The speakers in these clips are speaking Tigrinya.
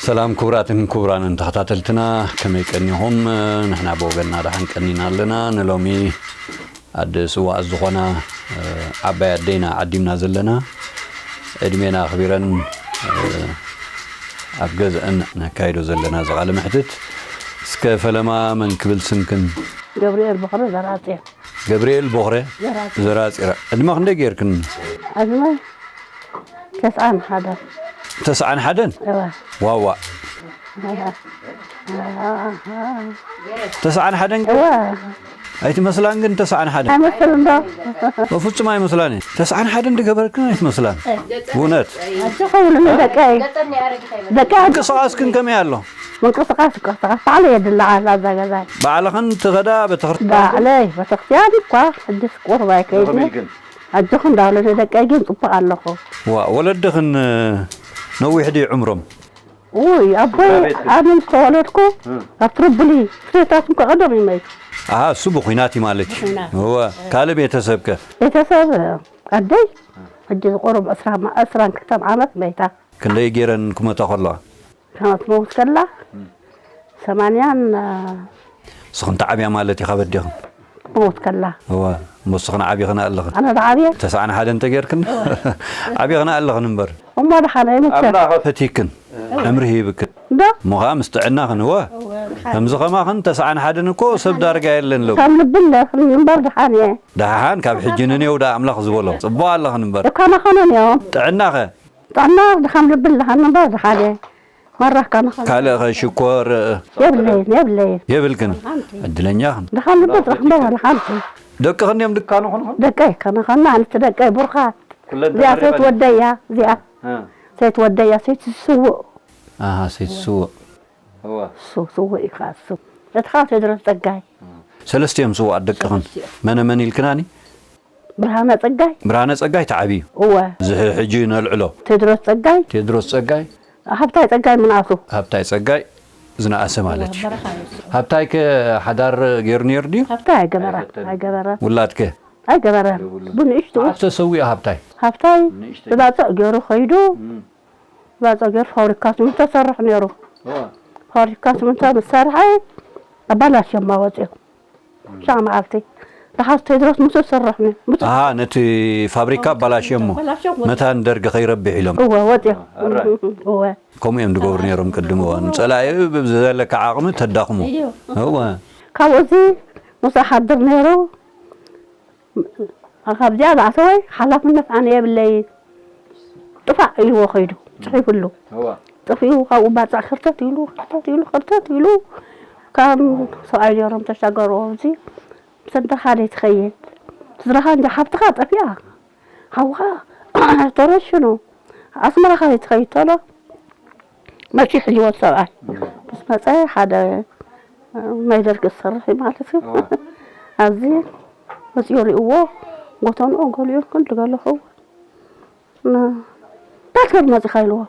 ሰላም ክቡራትን ክቡራንን ተኸታተልትና፣ ከመይ ቀኒኹም? ንሕና ብወገንና ደሓን ቀኒና ኣለና። ንሎሚ ኣደ ስዋእ ዝኾና፣ እ፣ ዓባይ ኣደይና ዓዲምና ዘለና፣ ዕድሜና ኣኽቢረን፣ እ፣ ኣብ ገዝአን ነካይዶ ዘለና እዚ ቃለ መሕትት። እስከ ፈለማ መን ክብል ስምክን? ገብርኤል ቦኽረ ዘራጽዮን። ገብርኤል ቦኽረ ዘራጺዮን። ዘራጺራ። ዕድመ ክንደይ ጌርክን? ዕድመ ተስዓን ሓደን። ተስዓን ሓደን? እወ። ዋዋ። እወ። ተስዓን ሓደን? እወ። ኣይትመስላን ግን ተስዓን ሓደን? ኣይመስልን ዶ? በፍጹም ኣይመስላን እየ። ተስዓን ሓደን ዝገበርክን ኣይትመስላን። እውነት። ኣጆኹም ንደቀይ። ደቀይ። ምንቅስቓስክን ከመይ ኣሎ? ምንቅስቓስ፣ ምንቅስቓስ። ባዕለይ የድልዓ ኣብዛ ገዛ። ባዕልኽን ትኸዳ ቤተክርስትያን? ባዕለይ ቤተክርስትያን እኳ ሕጅስ ቁሩብ ኣይከይድን። ኣጆኹ እንዳበለ ንደቀይ ግን ጽቡቕ ኣለኹ። ዋ፣ ወለድኽን ነዊሕ ድዩ ዕምሮም? ውይ፣ ኣቦይ ስድራ ቤት ኣነ ምስ ተወለድኩ እ። ኣብ ትሪቡሊ፣ ክልቴታትኩም ከቐደም እዩ መይቱ። ኣሃ፣ እሱ ብኹናት እዩ ማለት እዩ። ብኹናት። እወ፣ ካልእ ቤተሰብ ከ? ቤተሰብ፣ ኣደይ፣ ሕጂ ዝቆረብ ዕስራ፣ ዕስራን ክልተን ዓመት መይታ። ክንደይ ገይረን ክሞታ ከለዋ? ከመት መውት ከላ፣ እ። ሰማንያን፣ እ። ንስኽን ተዓብያ ማለት እዩ ካብ ኣዴኽን? መውት ከላ። እወ፣ እሞ ንስኽን ዓቢኽን ኣለኽን? ኣነ ዶ ዓብየ? ተስዓን ሓደን ተጌርክን? ዓቢኽን ኣለኽን እምበር። እሞ ደሓን ኣይመቸን። ኣምላኽ ፈቲክን፣ ዕምሪ ሂብክን። ዶ? እሞ ኸዓ ምስ ጥዕናኽን፣ እወ። እወ፣ ደሓን። ከምዚ ኸማኽን ተስዓን ሓደን እኮ ሰብ ዳርጋ የለን ለው። ከም ልቢ ኣለኽን እምበር ደሓን እየ። ደሓን ካብ ሕጂ ንኔው ደኣ ኣምላኽ ዝበሎ። ጽቡቕ ኣለኽን እምበር። እኳ መኸኑን እዮም። ጥዕናኸ? ጥዕና ድኻም ልቢ ኣለኻን እምበር ደሓን እየ። ማራኻ መኸኑ። ካልእ ኸ ሽኮር? የብለይን፣ የብለይን። የብልክን? ሓንቲ። ዕድለኛኽን። ድኻም ልቢ ጥራሕ እምበር ሓንቲ። ደቅኽን እዮም ድካኑ ኹንኹን? ደቀይ ከነኸና፣ ኣንቲ ደቀይ ቡርኻት። ኩለን እዚኣ ሰይት ተመሪቐን? ወደያ፣ እዚኣ። እ። ሰይት ወደያ፣ ሰይት ስውእ። ኣሃ፣ ሰይት ስውእ። እወ። እሱ፣ ስውእ እዩ ኸዓ እሱ። እቲ ኸዓ ቴድሮስ ጸጋይ። ሰለስቲኦም ስውኣት ደቅኽን። ሰለስቲኦም። መነ መን ኢልክናኒ? ብርሃነ ጸጋይ። ብርሃነ ጸጋይ ተዓብዩ። እወ። እዚ ሕ-፣ ሕጂ ነልዕሎ። ቴድሮስ ጸጋይ። ቴድሮስ ጸጋይ። ሃብታይ ጸጋይ ምንኣሱ። ሃብታይ ጸጋይ ዝነኣሰ ማለት እዩ። እወ፣ በረኻ እዩ እሱ። ሃብታይከ ሓዳር ገይሩ ነይሩ ድዩ? ሃብታይ ኣይገበረ፣ ኣይፈተነን። ኣይገበረ። ውላድከ? ኣይገበረ። የብሉን። ብንእሽቱ። መዓስ ተሰዊኡ ሃብታይ? ሃብታይ ንእሽተይ። ብባጽዕ ገይሩ ኸይዱ። እም። ባጽዕ ገይሩ ፋብሪካ ሲሚንቶ ሰርሕ ነይሩ። እወ። ፋብሪካ ሲሚንቶ ምስ ሰርሐ ኣባላሽዮማ ወፂኡ። ሻዕ መዓልቲ። ደሓር ቴድሮስ ምስ ሰርሕ ነይሩ። ምስ ኣሃ፣ ነቲ ፋብሪካ ኣባላሽዮሞ። ኣባላሽዮም ወፂኡ። መታን ደርጊ ከይረብሕ ኢሎም። እወ፣ ወፂኡ። ኣራይ። እወ። ከምኡ እዮም ዝገብሩ ነይሮም ቅድም እዋን። ጸላኢ ብዘለካ ዓቕሚ ተዳኽሞ። እዩ። እወ። ካብኡ እዚ ምስ ሓድር ነይሩ። ካብዚኣ ዝኣተወ ሓላፍነት ኣነ የብለይን። ጥፋእ ኢልዎ ከይዱ፣ ጽሒፉሉ። እዋ። ጥፊኡ ካብኡ ባጽዕ ክርተት ኢሉ፣ ክርተት ኢሉ፣ ክርተት ኢሉ፣ ከም ሰብኣይ ነይሮም ተሻገሩ ኣብዚ። ምስ እንዳ ሓደ ትኸይድ። ስድራኻ እንጃ ሓብትኻ ጠፊኣ። ሓውኻ ተረሽኑ። ኣስመራ ካበይ ትኸይድ ተሎ? መጺኡ ሕጂ ወዲ ሰብኣይ። ምስ መጸ ሓደ ናይ ደርጊ ዝሰርሕ እዩ ማለት እዩ። እዋ። ኣብዚ መጺኡ ሪእዎ፣ ጎተንኡ ገሊኡ ክንዲ ገለኹ። ን-፣ እንታይ ክትብል መጺኻ ኢልዎ።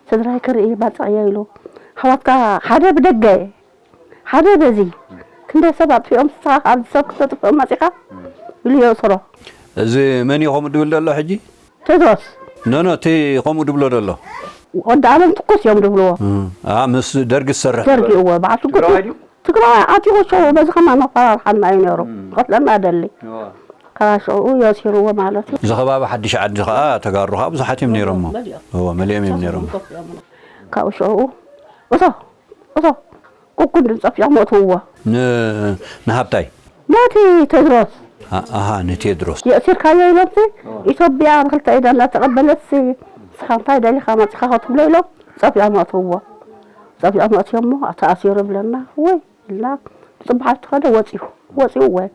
ስድራይ ክርኢ ባጽዕ እየ ኢሉ። ኣሕዋትካ ሓደ ብደገ፣ ሓደ በዚ። ክንደይ ሰብ ኣጥፊኦም፣ ንስኻ ኣብዚ ሰብ ክተጥፍኦም መጺኻ? ኢሉ የእስሮ። እዚ መን እዩ ከምኡ ድብል ዘሎ ሕጂ? ቴድሮስ። ኖ፣ ኖ፣ እቲ ከምኡ ድብሎ ዘሎ። ወዲ ኣለም ትኩስ እዮም ድብልዎ። እም፣ ኣ፣ ምስ ደርጊ ዝሰርሕ። ደርጊ እወ፣ በዓል ትኩስ። ትግራዋይ ድዩ? ትግራዋይ ዓቲቑ ሽዑ በዚ ከማን መፈራርሓና እዩ ነይሩ። እም። ክቐትለና ደሊ። እወ። ካብ ሽዑ የሲርዎ ማለት እዩ። እዚ ከባቢ ሓድሽ ዓዲ ኸዓ ተጋሩ ኸዓ ብዙሓት እዮም ነይሮሞ። መሊኦም። እወ፣ መሊኦም እዮም ነይሮሞ። ካብኡ ሽዑ እቶ እቶ ቁቁንድን ጸፊዖም ኣእትውዎ። ን-፣ ንሃብታይ? ነቲ ቴድሮስ። ኣ-፣ ኣሃ፣ ንቴድሮስ። የእሲርካዮ ኢሎምሲ፣ ኣዎ። ኢትዮጵያ ብክልተ ኢዳ እናተቐበለትሲ፣ ንስኻ እንታይ ደሊኻ መጺኻ ክትብሎ ኢሎም ጸፊዖም ኣእትውዎ። ጸፊዖም ኣእትዮሞ፣ ተኣሲሩ ብለና፣ ወይ ኢልና፣ ብጽባሕ ተኸደ ወጺኡ፣ ወጺኡ ወይ።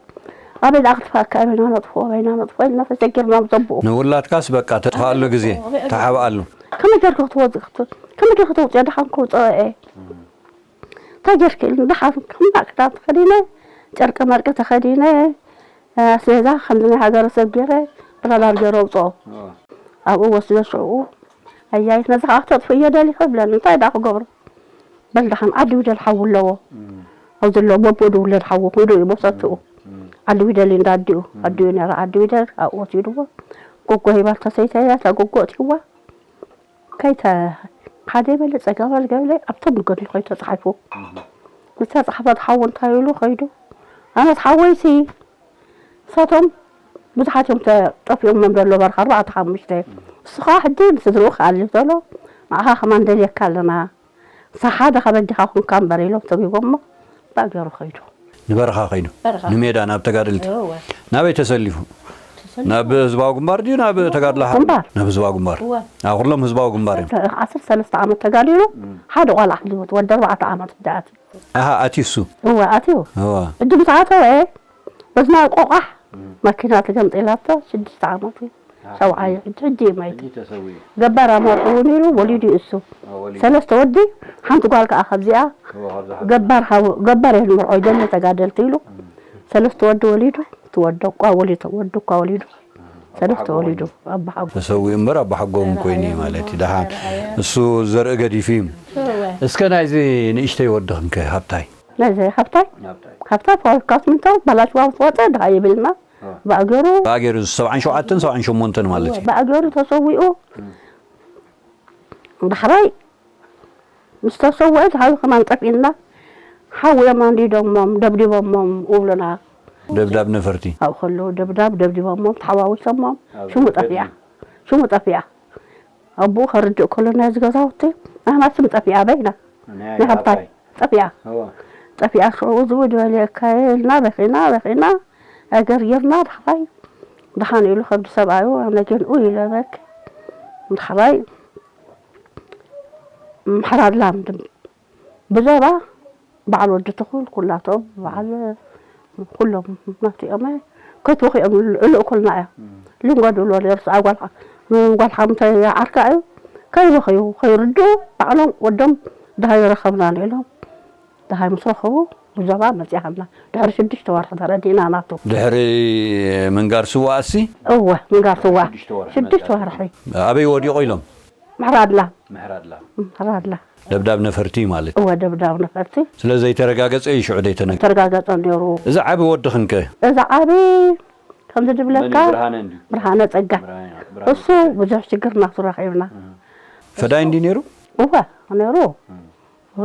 ኣበይ ደኣ ክትፋካ፣ ኣበይና ነጥፍኦ፣ ኣበይና ነጥፍኦ ኢልና ተሸጊርና ምስ ኣቦኡ። ንውላድካስ በቃ ተጥፍኣሉ ግዜ፣ ተሓብኣሉ። ከመይ ጌርካ ክትወጽእ፣ ከመይ ጌርካ ተውጽኦ፣ ደሓን ከውጽኦ እየ። እንታይ ጌርኪ ኢሉኒ፣ ደሓን ሕማቕ ክዳን ተኸዲነ፣ ጨርቂ መርቂ ተኸዲነ ኣስቤዛ ከምዚ ናይ ሃገረ ሰብ ገይረ ብራዳር ገይረ ኣውፅኦ። ኣብኡ ወስደ ሽዕኡ ኣያይት ነዚ ከዓ ክተጥፍእዮ ደሊኸ ብለን እንታይ ደኣ ክገብሮ በል ደሓን ዓዲ ዊደል ሓዊ ኣለዎ ኣብዚ ኣለዎ በቦ ድውለድ ሓዊ ክንዱ እዩ ቦሰትኡ ዓዲ ዊደል እዩ እንዳ ኣዲኡ ኣዲኡ ነራ ዓዲ ዊደል ኣብኡ ወሲድዎ ጎጎ ሂባ ተሰይተያ እታ ጎጎ እትዋ ከይተ ሓደ በለ ጸጋበል ገለ ኣብቶም ገድሊ ከይተጻሒፉ ዝተጻሕፈ ሓው እንታይ ኢሉ ከይዱ ኣነት ሓወይሲ ንሳቶም ብዙሓት እዮም ተጠፊኦም መም ዘሎ በርኻ ኣርባዕተ ሓሙሽተ ንስኻ ሕጂ ንስድርኡ ክኣሊ ተሎ ንዓኻ ከማን ደልየካ ኣለና ንሳ ሓደ ካብ ኣዴኻ ኮንካ እምበር ኢሎም ሰጒጎሞ ባእ ገይሩ ከይዱ ንበረኻ ከይዱ በረኻ። ንሜዳ ናብ ተጋደልቲ እወ። ናበይ ተሰሊፉ ተሰሊፉ። ናብ ህዝባዊ ግንባር ድዩ ናብ ተጋድሎ ሓ- ግንባር። ናብ ህዝባዊ ግንባር እወ። ኣብ ኩሎም ህዝባዊ ግንባር እዮም ዓሰርተ ሰለስተ ዓመት ተጋዲሉ ሓደ ቆልዓ ሕልወት ወዲ ኣርባዕተ ዓመት ሕጂ ኣትዩ ኣሃ ኣትዩ እሱ እወ ኣትዩ እዋ ሕጂ ምስ ኣተወ በዚ ናይ ቆቋሕ መኪና ተገምጢላቶ ሽዱሽተ ዓመት እዩ ሰብዓይ እዩ ሕጂ ሕጂ እዩ ማይት ተሰዊኡ ገባር ኣመርሑ እውን ኢሉ ወሊዱ እዩ እሱ ኣዎ፣ ወሊዱ። ሰለስተ ወዲ ሓንቲ ጓል ከዓ ካብዚኣ እዎ፣ ካብዛ ሓንቲ። ገባር ሓው- ገባር እየ ንምርዖ ይደሊ ተጋደልቲ ኢሉ ሰለስተ ወዲ ወሊዱ እቲ ወዲ እኳ ወሊዱ ወዲ እኳ ወሊዱ ሰለስተ ወሊዱ ኣባሓጎ ተሰዊኡ እምበር ኣባሓጎም ኮይኑ እዩ ማለት እዩ ደሓን እሱ ዘርኢ ገዲፉ እዩ እስከ ናይዚ ንእሽተይ ወድኽንከ ሃብታይ ናይዚ ሃብታይ ሃብታይ። ሃብታይ ፖለቲካ ስሚንቶ ባላሽዋ ምስ ወፀ ድሃ ይብልና ብኣገሩ ብኣገሩ ሰብዓን ሸውዓተን ሰብዓን ሸሞንተን ማለት እዩ ብኣገሩ ተሰዊኡ ዳሕራይ ምስ ተሰወአ እቲ ሓዊ ከማን ጠፊእና ሓዊ እዮም ኣንዲዶሞም ደብዲቦሞም እብሉና ደብዳብ ነፈርቲ ኣብኡ ከለዉ ደብዳብ ደብዲቦሞም ተሓዋዊሶሞም ሽሙ ጠፊኣ ሽሙ ጠፊኣ ኣቦኡ ከርድእ ከሎ ናይዚ ገዛውቲ ኣህና ስም ጠፊኣ በይና ናይ ሃብታይ ጠፊኣ ጠፊኣ ሽዑ ዝውድ በልየካ ኢልና በኺና በኺና ኣገርጊርና ዳሕራይ ደሓን ኢሉ ከብዲ ሰብኣዩ ኣነ ግን ኡይ ኢለ በኪ ዳሕራይ ምሕራድ ላም ብዞባ በዓል ወዲ ትኹል ኩላቶም በዓል ኩሎም ናቲኦም ከትወኺኦም እልእኩልና እዮም ሊንጎ ድብሎ ነርስ ኣጓልሓ ጓልሓ ምተ ዓርካ እዩ ከይበኸዩ ከይርድኡ ባዕሎም ወዶም ድሃይ ረኸብና ኢሎም ድሃይ ምስ ረኸቡ ብዞባ መፂኣና ድሕሪ ሽዱሽተ ወርሒ ተረዲእና ናቱ ድሕሪ ምንጋር ስዋ ኣሲ እወ ምንጋር ስዋ ሽዱሽተ ወርሒ ኣበይ ወዲቑ ኢሎም ምሕራድላ ምሕራድላ ደብዳብ ነፈርቲ ማለት እወ ደብዳብ ነፈርቲ ስለ ዘይተረጋገፀ እዩ ሽዑ ዘይተነገረ ተረጋገፀ ነይሩ እዚ ዓቢ ወድኽንከ እዚ ዓቢ ከምዚ ድብለካ ብርሃነ እንድዩ ብርሃነ ጸጋ እሱ ብዙሕ ሽግር ናቱ ረኺብና ፈዳይ እንዲ ነይሩ እወ ነይሩ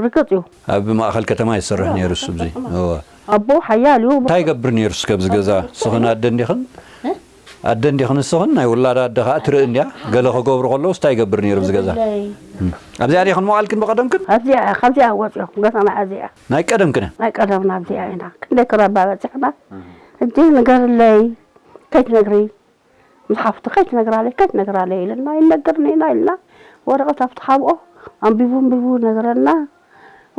ርግጽ እዩ ኣብ ማእኸል ከተማ ይሰርሕ ነይሩ እሱ ብዚ እወ ኣቦ ሓያል እዩ እንታይ ይገብር ነይሩ እስከ ብዚ ገዛ ስኽን ኣደ እንዲኽን ኣደ እንዲኽን እስኽን ናይ ውላድ ኣደ ከዓ ትርኢ እንድያ ገለ ክገብሩ ከለውስ እንታይ ይገብር ነይሩ ብዚ ገዛ ኣብዚኣ ዲኽን መዋልክን ብቐደምክን ኣብዚኣ ካብዚኣ ወፂኦም ገዛና ኣብዚኣ ናይ ቀደምክን ናይ ቀደምና ኣብዚኣ ኢና ክንደይ ክረባ በፂሕና ሕጂ ንገርለይ ከይትነግሪ ምስ ሓፍቱ ከይትነግራለይ ከይትነግራለይ ኢልና ይነገርኒ ኢና ኢልና ወረቐት ኣብቲ ሓብኦ ኣንቢቡ ኣንቢቡ ነግረና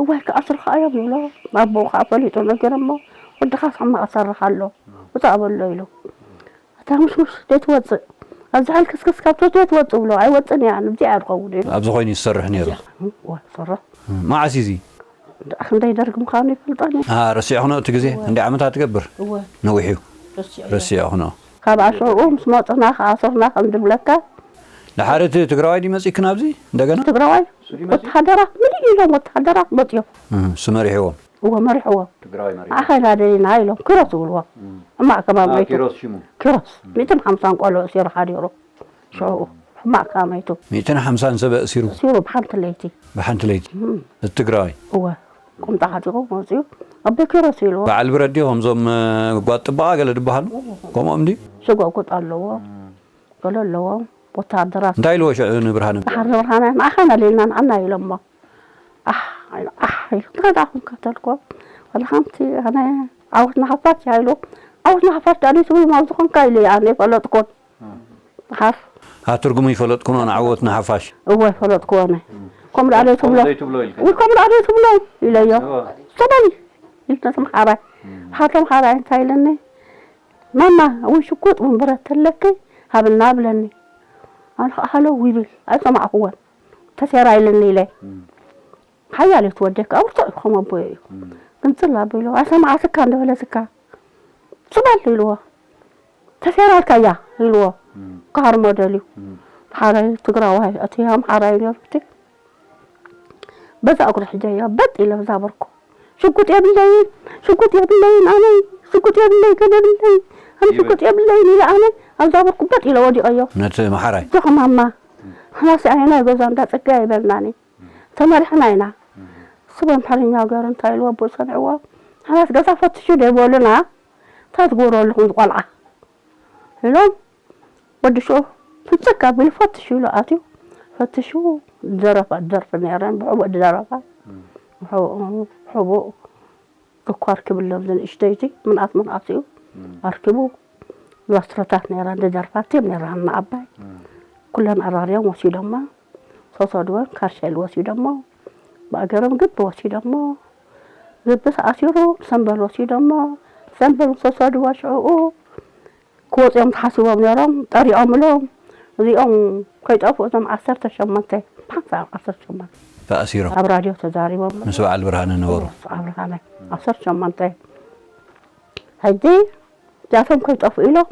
እዋይ ክኣስርኻ እዮም ይብሎ ኣቦኡ ከዓ ፈሊጡ ነገረሞ ወድኻስ ሕማቕ ሰርሕ ኣሎ ውፃእ በሎ ኢሉ እታ ሙሽሙሽ ዘይትወፅእ ኣብዚ ሕልክስክስ ካብቶ ዘይትወፅእ ብሎ ኣይወፅን እያ ንብዚኣ እያ ዝኸውን ኢሉ ኣብዚ ኮይኑ ይሰርሕ ነይሩ ሰርሕ መዓስ እዩ እዚ ክንደይ ደርጊ ምዃኑ ይፈልጦን እየ ረሲዕኽኖ እቲ ግዜ ክንደይ ዓመታት ትገብር ነዊሕ እዩ ረሲዕኽኖ ካብ ኣሽዑኡ ምስ መፁና ክኣስሩና ከም ዝብለካ ድሓር እቲ ትግራዋይ ድዩ መፂእክን ኣብዚ እንደገና ትግራዋይ ወተሃደራት ምልእ ኢሎም ወተሃደራት መፅዮም እሱ መሪሕዎም እዎ መሪሕዎም ንዓኻ ኢና ደሊና ኢሎም ክሮስ ይብልዎም ሕማቕ ከማመይቱ ኪሮስ ሚእትን ሓምሳን ቆልዑ ሲሩ ሓዲሩ ሽዑ ሕማቕ ከማመይቱ ሚእትን ሓምሳን ሰብ ኣእሲሩ ሲሩ ብሓንቲ ለይቲ ብሓንቲ ለይቲ እቲ ትግራዋይ እወ ቁምጣ ዓጢቑ መፂኡ ኣቦይ ኪሮስ ኢልዎ በዓል ብረት ድዩ ከምዞም ጓጥ ጥበቓ ገለ ዝበሃሉ ከምኦም ድዩ ሽጓጉጥ ኣለዎ ገለ ኣለዎ ወታደራት እንታይ ኢልዎ ሽዑ ንብርሃነ ደሓር ንብርሃነ ንዓኻ ኢና ደሊና ንዓና ኢሎሞ ኣሕ ኢሉ ኣሕ ኢሉ እንታይ ደኣ ኮንካ ተልክዎ ወላ ሓንቲ ኣነ ዓወት ንሓፋሽ እያ ኢሉ ዓወት ንሓፋሽ ደኣ ትብሉ ኣብዚ ኮንካ ኢሉ ኣነ ይፈለጥኩን ደሓር ኣትርጉሙ ይፈለጥኩን ኣነ ዓወት ንሓፋሽ እወ ይፈለጥክዎ ኣነ ከምኡ ደኣ ትብሎ ውይ ከምኡ ደኣ ትብሎ ኢለዮ ሰበኒ ኢሉ ነቲ መሓራይ ሓቶም ሓራይ እንታይ ኢለኒ ማማ ወይ ሽጉጥ ወይ ብረት ተለኪ ሃብና ብለኒ ኣነ ከዓ ሃለው ይብል ኣይሰማዕክዎን ተሴራ ኢለኒ ኢለ ሓያል እዩ ትወደካ ኣብ ርቱዕ እዩ ከም ኣቦይ እዩ ቅንጽል ኣቢሉ፣ "ኣይሰማዕትካ እንዶ በለትካ፣ ስቕ በል" ኢልዎ። "ተሰይራልካ እያ" ኢልዎ። ክሃርሞ ደልዩ። ሓራይ ትግራዋይ፣ እቲ ኣምሓራይ ነይሩ እቲ። በዛ እግሩ ሒጀዮ በጥ ኢለ ብዛ በርኩ። "ሽጉጥ የብለይን፣ ሽጉጥ የብለይን፣ ኣነ ሽጉጥ የብለይ፣ ገለ የብለይ፣ ኣነ ሽጉጥ የብለይን" ኢለ ኣነ ኣብዛ በርኩ በጥ ኢለ ወዲቐዮ። ነቲ መሓራይ? እዞ ከማማ፣ "ኸላሲ ኣየናይ ገዛ እንዳ ጸጋይ?" ይበልናኒ። ተመሪሕና ኢና። እሱ በምሕርኛ ገይሩ እንታይ ኢልዎ ኣቦኡ ሰሚዕዎ፣ "ሓላስ ገዛ ፈትሹ ዶ ይበሉና? እንታይ ትገብሩ ኣለኹም ዝቆልዓ?" ኢሎም፣ ወዲ ሽዑ ፍንጭቅ ኣቢሉ ፈትሹ ኢሉ ኣትዩ። ፈትሹ፣ ደረፋ ደርፊ ነይረን፣ ብሕቡእ ደረፋ። ብሕቡእ፣ ብሕቡእ እኮ ኣርኪብሎም፣ ዝንእሽተይቲ ምንኣት ምንኣት እዩ። ኣርኪቡ፣ ላስትሮታት ነይረን፣ ዝደርፋ ቲም ነይረን፣ ንዓባይ። ኩለን ኣራርዮም ወሲዶሞ። ሶሶድወን ካርሸል ወሲዶሞ። ብኣገሮም ግቢ ወሲዶሞ። ግቢ ተኣሲሩ፣ ሰምበል ወሲዶሞ። ሰምበል ሶሶድወ ሽዕኡ ክወፁ እዮም ተሓሲቦም ነይሮም። ጠሪዖምሎም። እዚኦም ከይጠፍኡ እቶም ዓሰርተ ሸሞንተ፣ ብሓንሳብ ዓሰርተ ሸሞንተ ተኣሲሮም። ኣብ ራድዮ ተዛሪቦም። ምስ በዓል ብርሃነ ነበሩ። ምስ በዓል ብርሃነ። ዓሰርተ ሸሞንተ። ሕጂ እዚኣቶም ከይጠፍኡ ኢሎም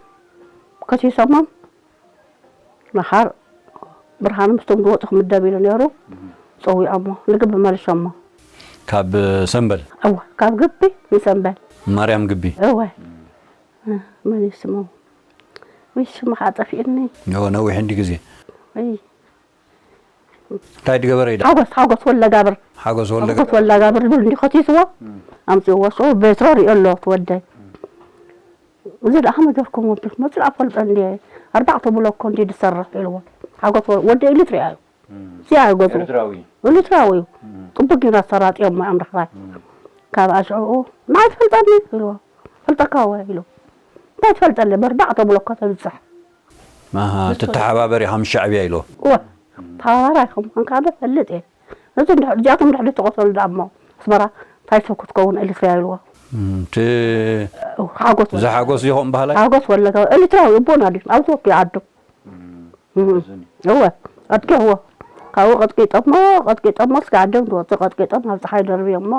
ከሲሶሞም። መሓር ብርሃነ ምስቶም ዝወፁ ክምደብ ኢሉ ነይሩ። ጸዊዖሞ፣ ንግቢ መሊሶሞ። ካብ ሰምበል? እወ፣ ካብ ግቢ ንሰምበል። ማርያም ግቢ? እወ። መን እዩ ስሙ? ወይ፣ ስሙ ከዓ ጠፊእኒ። እወ፣ ነዊሕ እንዲ ግዜ። ወይ። እንታይ ድገበረ ኢዳ? ሓጎስ፣ ሓጎስ ወለጋብር። ሓጎስ ወለጋብር። ሓጎስ ወለጋብር ዝብል እንዲ ከሲስዎ፣ ኣምፅእዎ። ሽዑ ቤትሮ ሪኦ ኣሎ፣ ትወደይ። እዚ ደኣ ከመይ ጌርኩም ወዲ መፅእ ኣፈልጦ እንዴ? ኣርባዕተ ብሎኮ እንዴ ዝሰርሕ ኢልዎ። ሓጎስ ወ-፣ ወዲ ኤሊትሪያ እዩ። እም። እዚኣ እዩ ገዝኡ። ኤርትራዊ። ኤሊትራዊ እዩ። እም። ጥቡቅ ጌና ኣሰራጢዮሞ እዮም ዳሕራይ። እም። ካብ ኣሽዕኡ፣ "ንዓይ ትፈልጠኒ?" ኢልዎ። "ፈልጠካ እወ" ኢሉ። "እንታይ ትፈልጠለይ? ብኣርባዕተ ብሎኮ ተብፅሕ." ኣሃ፣ ትተሓባበር ኢኻ ምስ ሻዕብያ ኢልዎ። እወ። ተሓባባራይ ከም ምዃንካ ዶ ፈልጥ እየ። እዚ እንድሕር፣ እዚኣቶም እንድሕር ተቐተሉ ደኣ እሞ ኣስመራ እንታይ ሰብ ክትከውን ኤሊትሪያ ኢልዎ። እም፣ እቲ ሓጎስ እዚ ወለጋ። ሓጎስ ይኾን ባህላይ? ሓጎስ ወለጋ ኤሊትራዊ ኣቦና ድዩ? ኣብዚ ወኪ ዓዱ። እም፣ እም። እዚ እወ፣ ቀጥቂሕዎ። ካብኡ ቀጥቂጦሞ፣ ቀጥቂጦሞ እስከ ዓዶም ዝወፁ ቀጥቂጦም ኣብ ፀሓይ ደርብዮሞ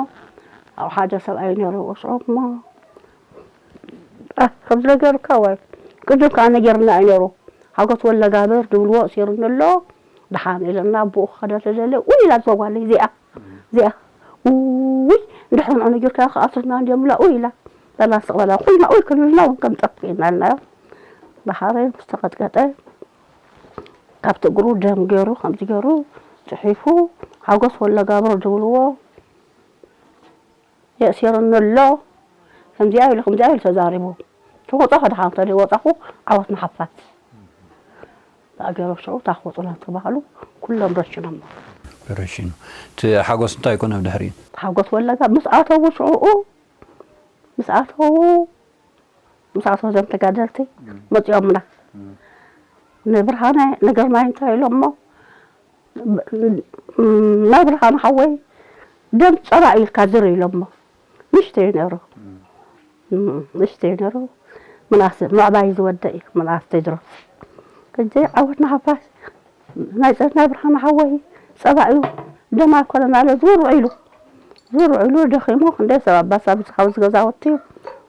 ኣብ ሓደ ሰብኣይ ነይሩ ወስዖሞ። ኣህ፣ ከምዚ ነገርካ ወይ ቅድም ከዓ ነጊርና እዩ ነይሩ። ሓጎስ ወለጋብር ድብልዎ እሲሩኒ ኣሎ። ደሓን ኢለና ኣቦኡ ክኸደ ተደለ። ውይ ኢላ እዛ ጓለይ እዚኣ፣ እዚኣ። ውይ፣ እንድሕር ንዑ ነጊርካ ክኣስርና እንድዮም ኢላ፣ ውይ ኢላ። በላ ስቕ በላ። ኩልና ውይ ክልልና እውን ከም ጠፍእ ኢና ኢልናዮ። ደሓረ ምስ ተቐጥቀጠ፣ ካብቲ እግሩ ደም ገይሩ፣ ከምዚ ገይሩ፣ ጽሒፉ፣ ሓጎስ ወለጋብር ድብልዎ፣ የእሲሩኒ ኣሎ፣ ከምዚኣ ኢሉ፣ ከምዚኣ ኢሉ ተዛሪቡ። ተወጻኹ ድሓን እንተ ዘይወጻኹ ዓወት ንሓፋት። ብኣገሮም ሽዑ ታኽወጹ እናተባህሉ ኩሎም ረሽኖሞ። ረሽኑ። እቲ ሓጎስ እንታይ ኮነ ብድሕሪኡ? ሓጎስ ወለጋ ምስ ኣተዉ ሽዑኡ፣ ምስ ኣተዉ፣ ምስ ኣተዉ እዞም ተጋደልቲ እም። መጺኦምና። እም። ንብርሃነ፣ ንግርማይ እንታይ ኢሎሞ? ናይ ብርሃነ ሓወይ ደም ጸባ ኢልካ ዝር ኢሎሞ። ንእሽተይ ነይሩ። እም። እም፣ ንእሽተይ ነይሩ። ምንኣስ ምዕባይ ዝወደ እዩ፣ ምንኣስ ቴድሮስ። ሕጂ ዓወት ንሓፋሽ። ናይ ጸ-፣ ናይ ብርሃነ ሓወይ ጸባ እዩ፣ ደም ኣይኮነን ኣለ ዝውር ኢሉ። ዝውር ኢሉ ደኺሙ፣ ክንደይ ሰብ ኣባሳ ብዝኻብ ዝገዛወቲ እዩ።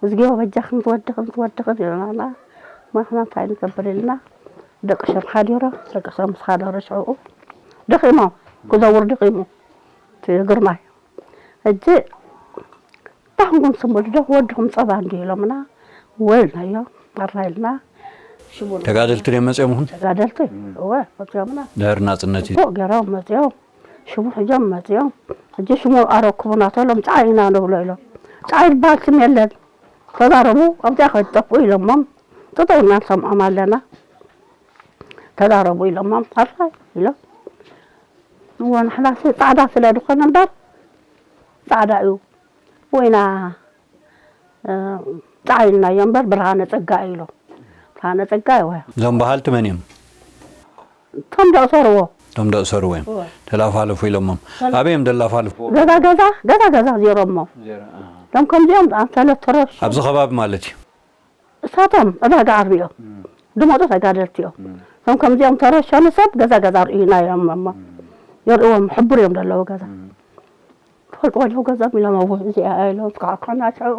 እዝግዮ በጃኽን ዝወድኽን ዝወድኽን ኢሉና። ማሕና እንታይ ንገብር ኢልና። ደቂ ሸም ሓዲሮም፣ ደቂ ሸም ምስ ሓደሩ ሽዕኡ ደኺሞም፣ ክዘውር ደኺሙ። እቲ ግርማይ። ሕጂ፣ "እንታይ ኾንኩም ስሙ ዶ ወድኹም ጸባ እንዲ?" ኢሎምና፣ "እወ" ኢልናዮ፣ ኣራ ኢልና። ሽሙ ተጋደልቲ ድዮም መጺኦም ይኹን? ተጋደልቲ፣ እወ፣ መጺኦምና። ድሕሪ ናጽነት እዩ። ጽቡቕ ገይሮም መጺኦም፣ ሽሙ ሒዞም መጺኦም። ሕጂ ሽሙ ኣረክቡና ተሎም፣ "ጸዓይ ኢና ንብሎ" ኢሎም። ጸዓይ ዝበሃል ስም የለን። ተዛረቡ፣ ኣብዚኣ ከይትጠፍኡ ኢሎሞም፣ ጠጠው ኢልና ንሰምዖም ኣለና። "ተዛረቡ" ኢሎሞም፣ "ኣራይ" ኢሎም። እወ፣ ንሕናስ ጻዕዳ ስለ ዝኾነ እምበር፣ ጻዕዳ እዩ። ወይና፣ እ፣ ጸዓይ ኢልናዮ እምበር፣ ብርሃነ ጸጋይ ኢሎም። ብርሃነ ጸጋይ፣ እወ። እዞም በሃልቲ መን እዮም? እቶም ደእሰርዎ። እቶም ደእሰርዎ እዮም። እወ። ተላፋልፉ ኢሎሞም። ተላ- ኣበይ እዮም ደላፋልፉ? ገዛ ገዛ፣ ገዛ ገዛ ዜሮሞ። ዜሮ፣ ኣሃ። እቶም ከምዚኦም ኣንተ ለተረሽ። ኣብዚ ከባቢ ማለት እዩ። እሳቶም ዕዳጋ ዓርቢ እዮም። እም። ድመጡ ተጋደልቲ እዮም። እም። እቶም ከምዚኦም ተረሸኑ ሰብ ገዛ ገዛ ርእዩና እዮም እሞ። እም። የርእዎም፣ ሕቡር እዮም ዘለዉ ገዛ። እም። እቶ ፈልጥዎ ኣለኹ ገዛ ኢሎም፣ ኣብኡ እዚኣ ኢሎም፣ ክዓርኩና ሽዑ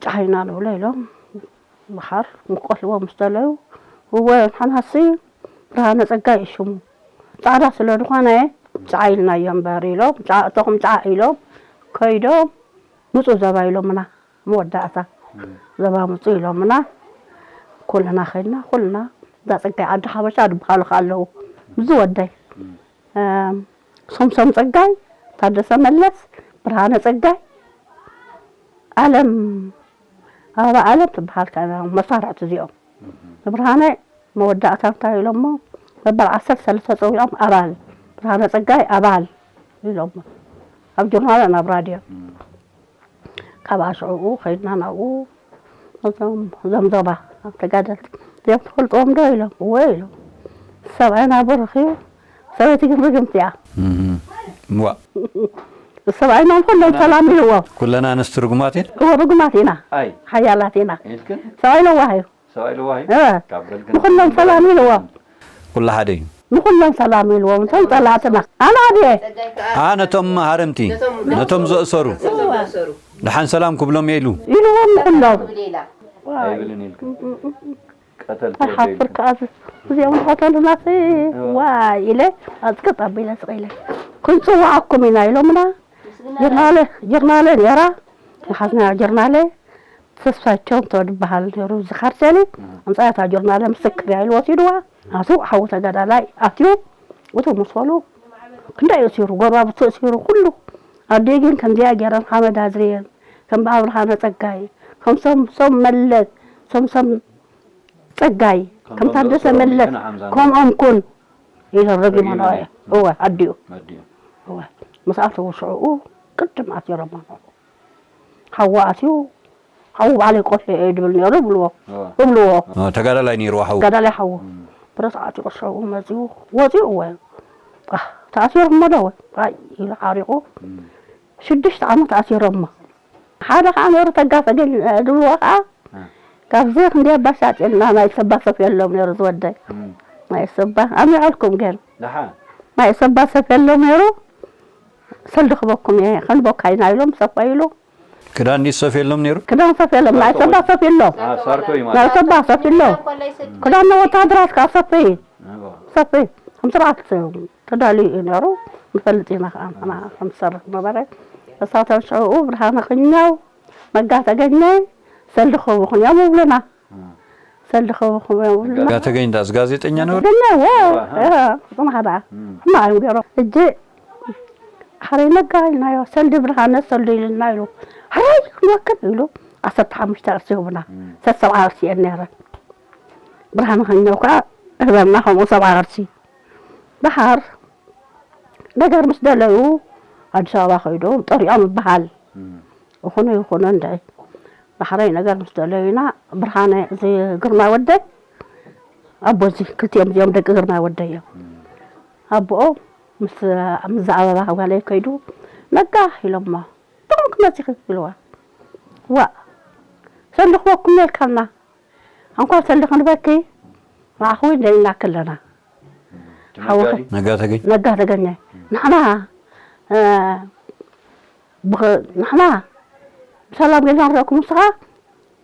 ጫሂና ንብሎ ኢሎም። ምሓር ምቆልዎ ምስ ደለዩ፣ እወ፣ ንሕናሲ ብርሃነ ጸጋይ እዩ ሽሙ። ጻዕዳ ስለ ዝኾነ ጫዓ ኢልናዮ እምበር ኢሎም፣ ጫዓ፣ እተኹም ጫዓ ኢሎም፣ ከይዶም፣ ምጹ ዘባ ኢሎምና፣ መወዳእታ። እም። ዘባ ምጹ ኢሎምና፣ ኩልና ኸይድና፣ ኩልና፣ እዛ ጸጋይ ዓዲ ሓበሻ ዝበሃሉ ከኣ ኣለዉ። እዚ ወደይ። እም። እም፣ ሶምሶም ጸጋይ፣ ታደሰ መለስ፣ ብርሃነ ጸጋይ፣ ኣለም፣ ኣበባ ኣለም ትበሃል ከኣ መሳርሕቲ እዚኦም። እም። ንብርሃነ መወዳእታ እንታይ ኢሎሞ? መበል ዓሰርተ ሰለስተ ጸዊዖም ኣባል፣ ብርሃነ ጸጋይ ኣባል ኢሎሞ። ኣብ ጆርናልን ኣብ ራድዮ። እም። ካብኣ ሽዕኡ ኸይድና ናብኡ። እዞም፣ እዞም ዞባ ኣብ ተጋደልቲ እዚኦም ትፈልጥዎም ዶ ኢሎም። እወ ኢሎም። ሰብኣይና ብሩኽ እዩ፣ ሰበይቲ ግን ርግምቲ እያ። እም። ዋእ። ሰብኣይና ንኹሎም ሰላም ኢልዎም። ኩለን ኣንስቲ ርጉማት እየን? እወ፣ ርጉማት ኢና። ኣይ። ሓያላት ኢና። ኢልክን? ሰብኣይ ለዋህ እዩ። ሰብኣይ ለዋህ እዩ? እወ። ካብ በልክን ንኹሎም ሰላም ኢልዎም። ኩሉ ሓደ እዩ። ንኹሎም ሰላም ኢልዎም፣ እቶም ጸላእትና። ኣነ ኣብየ። ኣ፣ ነቶም ሃረምቲ፣ ነቶም ዘእሰሩ። ደሓን ሰላም ክብሎም እየ ኢሉ። ኢልዎም ንኹሎም። ኣይብልን ኢልክን። ቀተልቲ ወደይ ኢልክን። ሓፍር ከኣ እዚኦም ዝቐተሉናሲ፣ እዋ። ዋይ ኢለ፣ ኣጽቅጥ ኣቢለ ስቕ ኢለ። ክንጽውዓኩም ኢና ኢሎምና። ጀርናለ፣ ጀርናለ ነይራ። ዝሓዝናዮ ጀርናለ። ተስፋቸው ትበሃል ነይሩ፣ እዚ ካርሴሊ። እም። ኣምጻያ እታ ጆርናለ ምስክር እያ ኢሉ ወሲድዋ። ኣቱ ሓዉ ተጋዳላይ ኣትዩ፣ እቱ ምስ በሉ፣ ክንደይ እሲሩ፣ ጎረባብቲ እሲሩ፣ ኩሉ። ኣደይ ግን ከምዚኣ ገይረን ሓመድ ኣዝርየን፣ ከም ብኣብርሃነ ጸጋይ፣ ከም ሶምሶም መለስ፣ ሶምሶም ጸጋይ፣ ከም ከም ታደሰ ዶክተር መለስ፣ ሙሉጌታ ሓምዛ ከምኦም ኩን ኢለን ረጊመንኦ እየን። እም። እወ፣ ኣዲኡ። ኣዲኡ። እወ፣ ምስ ኣተዉ ሽዕኡ ቅድም ኣሲሮም ኣለዉ። ሓዉ ኣትዩ፣ ሓዉ ባዕለይ ቆልዑ እየ ድብል ነይሩ ይብልዎ። እወ። ይብልዎ። እ፣ ተጋዳላይ ነይሩ ሓዉ። ተጋዳላይ ሓዉ። እም። ብረት ኣዕጢቑ ሽዕኡ መጺኡ፣ ወጺኡ እወ። ኣህ፣ ተኣሲሮሞ ዶ እወ? ኣይ፣ ኢሉ ሓሪቑ። እም። ሽዱሽተ ዓመት ኣሲሮሞ። ሓደ ኸዓ ነይሩ ተጋ ተገኝ፣ እ፣ ድብልዎ ኸዓ እ። ካብዚ ክንደይ ኣባሻጭና ናይ ሰባ ሰፍ የሎም ነይሩ ዝወደይ። እም። ናይ ሰባ፣ ኣሚዖልኩም ግን። ደሓ። ናይ ሰባ ሰፍ የሎም ነይሩ። ሰልዲ ክበኩም እየ፣ ከንበካ ኢና ኢሎም ሰፈ ኢሉ። ክዳን ድዩ ሰፍ የሎም ነይሩ? ክዳን ሰፍ የሎም፣ ናይ ሳርቶ ሰባ ሰፍ የሎም። አ፣ ሳርቶ እዩ ናይ ማለት። ሰባ ሰፍ የሎም። ክዳን ናይ ወታደራት ከዓ ሰፍ እዩ። እዎ። ሰፍ እዩ። ከም ስርዓት ተዳልዩ እዩ ነይሩ። ንፈልጥ ኢና ከዓ ንሕና ከም ዝሰርሕ ነበረ። እሳቶም ሽዕኡ ብርሃነ ክኛው፣ መጋ ተገኘ፣ ሰልዲ ክህቡኹም እዮም ይብሉና። እ። ሰልዲ ክህቡኹም እዮም ይብሉና። መጋ ተገኝ ዳስ ጋዜጠኛ ነበረ? ተገኘ፣ ወ-፣ እዋ፣ ሃ። እ፣ ጽናሕ ደኣ። እም። ሕማቕ እዮም ገይሮም። ሕጂ ሓረይ ነጋ ኢልናዮ፣ ሰልዲ ብርሃነ ሰልዲ ኢልና ኢሉ። ሓረይ ክንወክል ኢሉ፣ ዓሰርተ ሓሙሽተ ቅርሺ ይህቡና። እም። ሰሰብዓ ቅርሺ እየን ነይረን። ብርሃነ ክኛው ከዓ ህበና ከምኡ ሰብዓ ቅርሺ። ደሓር ነገር ምስ ደለዩ ኣዲስ ኣበባ ከይዶም ጠሪዖም ይበሃል። እም። ይኹኖ ይኹኖ እንድዒ ዳሕራይ ነገር ምስ ደለዩና ብርሃነ እዚ ግርማይ ወደይ ኣቦ እዚ ክልቲኦም እዚኦም ደቂ ግርማይ ወደይ እዮም። እም። ኣቦኦም ምስ፣ ምስዛ ኣበባ ጓለይ ከይዱ ነጋ ኢሎሞ፣ "እንታይ ኮንኪ መጺኺ?" ኢልዋ። "ዋእ ሰልዲ ክበኩም ነይርካና፣ እንኳን ሰልዲ ክንበኪ ንዓኺ እውን ደሊና ከለና." እም። ሓወኸ ነጋ ተገኝ? ነጋ ተገኘ። እም። ንሕና፣ እ፣ ብኸ-፣ ንሕና ብሰላም ጌርና ንረእኩም፣ ንስኻ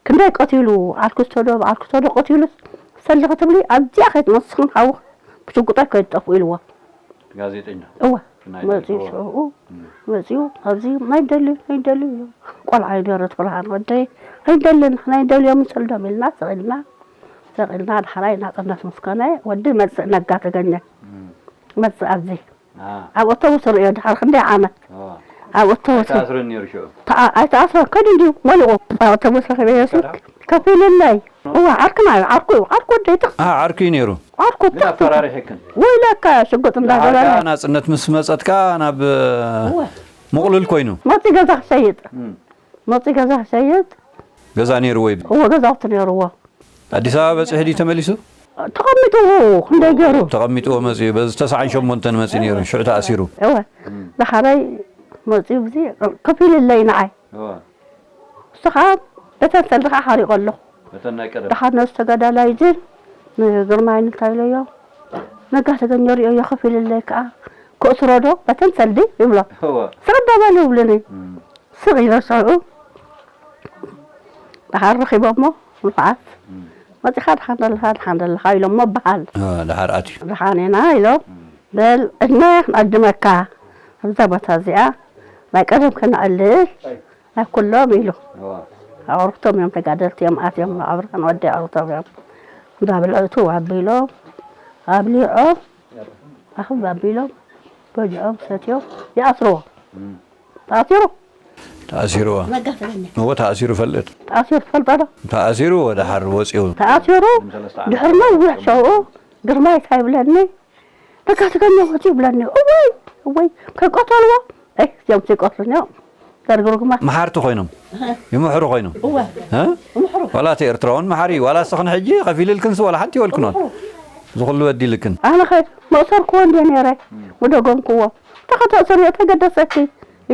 ክንደይ ቀቲሉ፣ ዓርኩ ዝተዶ፣ ዓርኩ ዝተዶ ቀቲሉ፣ ሰልዲ ክትብሊ ኣብዚኣ ከይትመስኽን ሓውኽ ብሽጉጣይ ከይትጠፍኡ ኢልዎ። ጋዜጠኛ? እወ፣ ናይ መጺኡ ደርሆ። ሽዑ፣ እም። መጺኡ ኣብዚ ኣይደልን፣ ኣይደልን ኢሉ። ቆልዓ እዩ ነይሩ እቲ ብርሃን ወደይ። ኣይደልን፣ ንሕና ኣይደልዮም ንሰልዶም ኢልና፣ ሰቒልና፣ ሰቒልና፣ ዳሕራይ ናጽነት ምስ ኮነ፣ ወዲ መጽእ ነጋ ተገኘ። እም። መጽእ ኣብዚ። አ። ኣብ ኣውቶቡስ ርእዮ ድሓር ክንደይ ዓመት። ኦ። ኣብ ኣውቶቡስ። ኣይተኣስረን ነይሩ ሽዑ? ተኣ-፣ ኣይተኣስረን፣ ከይዱ እንድዩ መሊቑ። ኣብ ኣውቶቡስ ረኺበዮ ሲ፣ ከፊሉለይ። እዋ፣ ዓርክና እዩ፣ ዓርኩ እዩ፣ ዓርኩ ወደይ ትኽ። አ፣ ዓርኩ እዩ ነይሩ። ዓርኩ ግን ትኽ። ኣፈራሪሕክን? ወይለካ፣ ሽጉጥ እንዳገበረ። ደሓር ከኣ ናጽነት ምስ መጸት ከኣ ናብ፣ እወ። ምቕሉል ኮይኑ? መጺ ገዛ ክሸይጥ። እም። መጺ ገዛ ክሸይጥ። ገዛ ነይርዎ እዩ? እወ፣ ገዛውቲ ነይርዎ። ኣዲስ ኣበባ በጺሑ ድዩ ተመሊሱ? ተቐሚጡ ክንደይ ገይሩ? ተቐሚጥዎ መጺኡ፣ በዚ ተስዓን ሸሞንተን መጺኡ ነይሩ፣ ሽዑ ተኣሲሩ። እወ፣ እም። ዳሕራይ መጺኡ፣ እዚ ከፊሉለይ ንዓይ። እወ። ንሱ ኸኣ በተን ሰልዲ ኸኣ ሓሪቐ ኣለኹ። በተን ናይ ቀደም። ደሓር ነዚ ተጋዳላይ ግን ንግርማይ እንታይ ኢለዮ? ነጋ ተገኘ ርእዮ፣ ከፊሉለይ ከኣ ክእስሮ ዶ በተን ሰልዲ ይብሎ። ስቕ ዶ በል ይብሉኒ። ስቕ ኢለ ሽዑ ደሓር ረኺቦሞ ንፉዓት። መፂኻ ደሓን ደለኻ ደሓን ደለኻ ኢሎሞ በሃል። ደሓር ኣትዩ። ደሓን ኢና ኢሎም። በል ዕድመ ክንዕድመካ ኣብዛ ቦታ እዚኣ ናይ ቀደም ከነዕልል ናይ ኩሎም ኢሉ። ኣዕሩኽቶም እዮም ተጋደልቲ እዮም ኣትዮም ኣብርሃን ወዲ ኣዕሩኽቶም እዮም። እንዳበልዑ እትው ኣቢሎም ኣብሊዖም ኣኽብ ኣቢሎም በጅዖም ሰትዮም ይኣስርዎ። ተኣሲሩ ተኣሲሩ መጋፈለኛ እዎ ተኣሲሩ ፈልጥ ተኣሲሩ ትፈልጦ ዶ? ተኣሲሩ ወደ ሓር ወፂኡ ተኣሲሩ ድሕሪ ነዊሕ ሸውኡ ግርማይ እንታይ ይብለኒ ተጋስገኛ ወፂ ይብለኒ እወይ እወይ ከይቀተልዎ እይ እዚኦም ዘይቀትሉኒ እዮም ደርግርግማ መሓርቲ ኮይኖም ይምሕሩ ኮይኖም እወ እ? ምሕሩ ዋላ እቲ ኤርትራውን መሓሪ እዩ ዋላ እስኽን ሕጂ ከፊልልክንስ ዋላ ሓንቲ ይበልክኖን ዝኹሉ በዲልክን ኣነ ኸ መእሰርክዎ እንደ ነረ ምደገምክዎ ተኸተእሰር ተገደሰኪ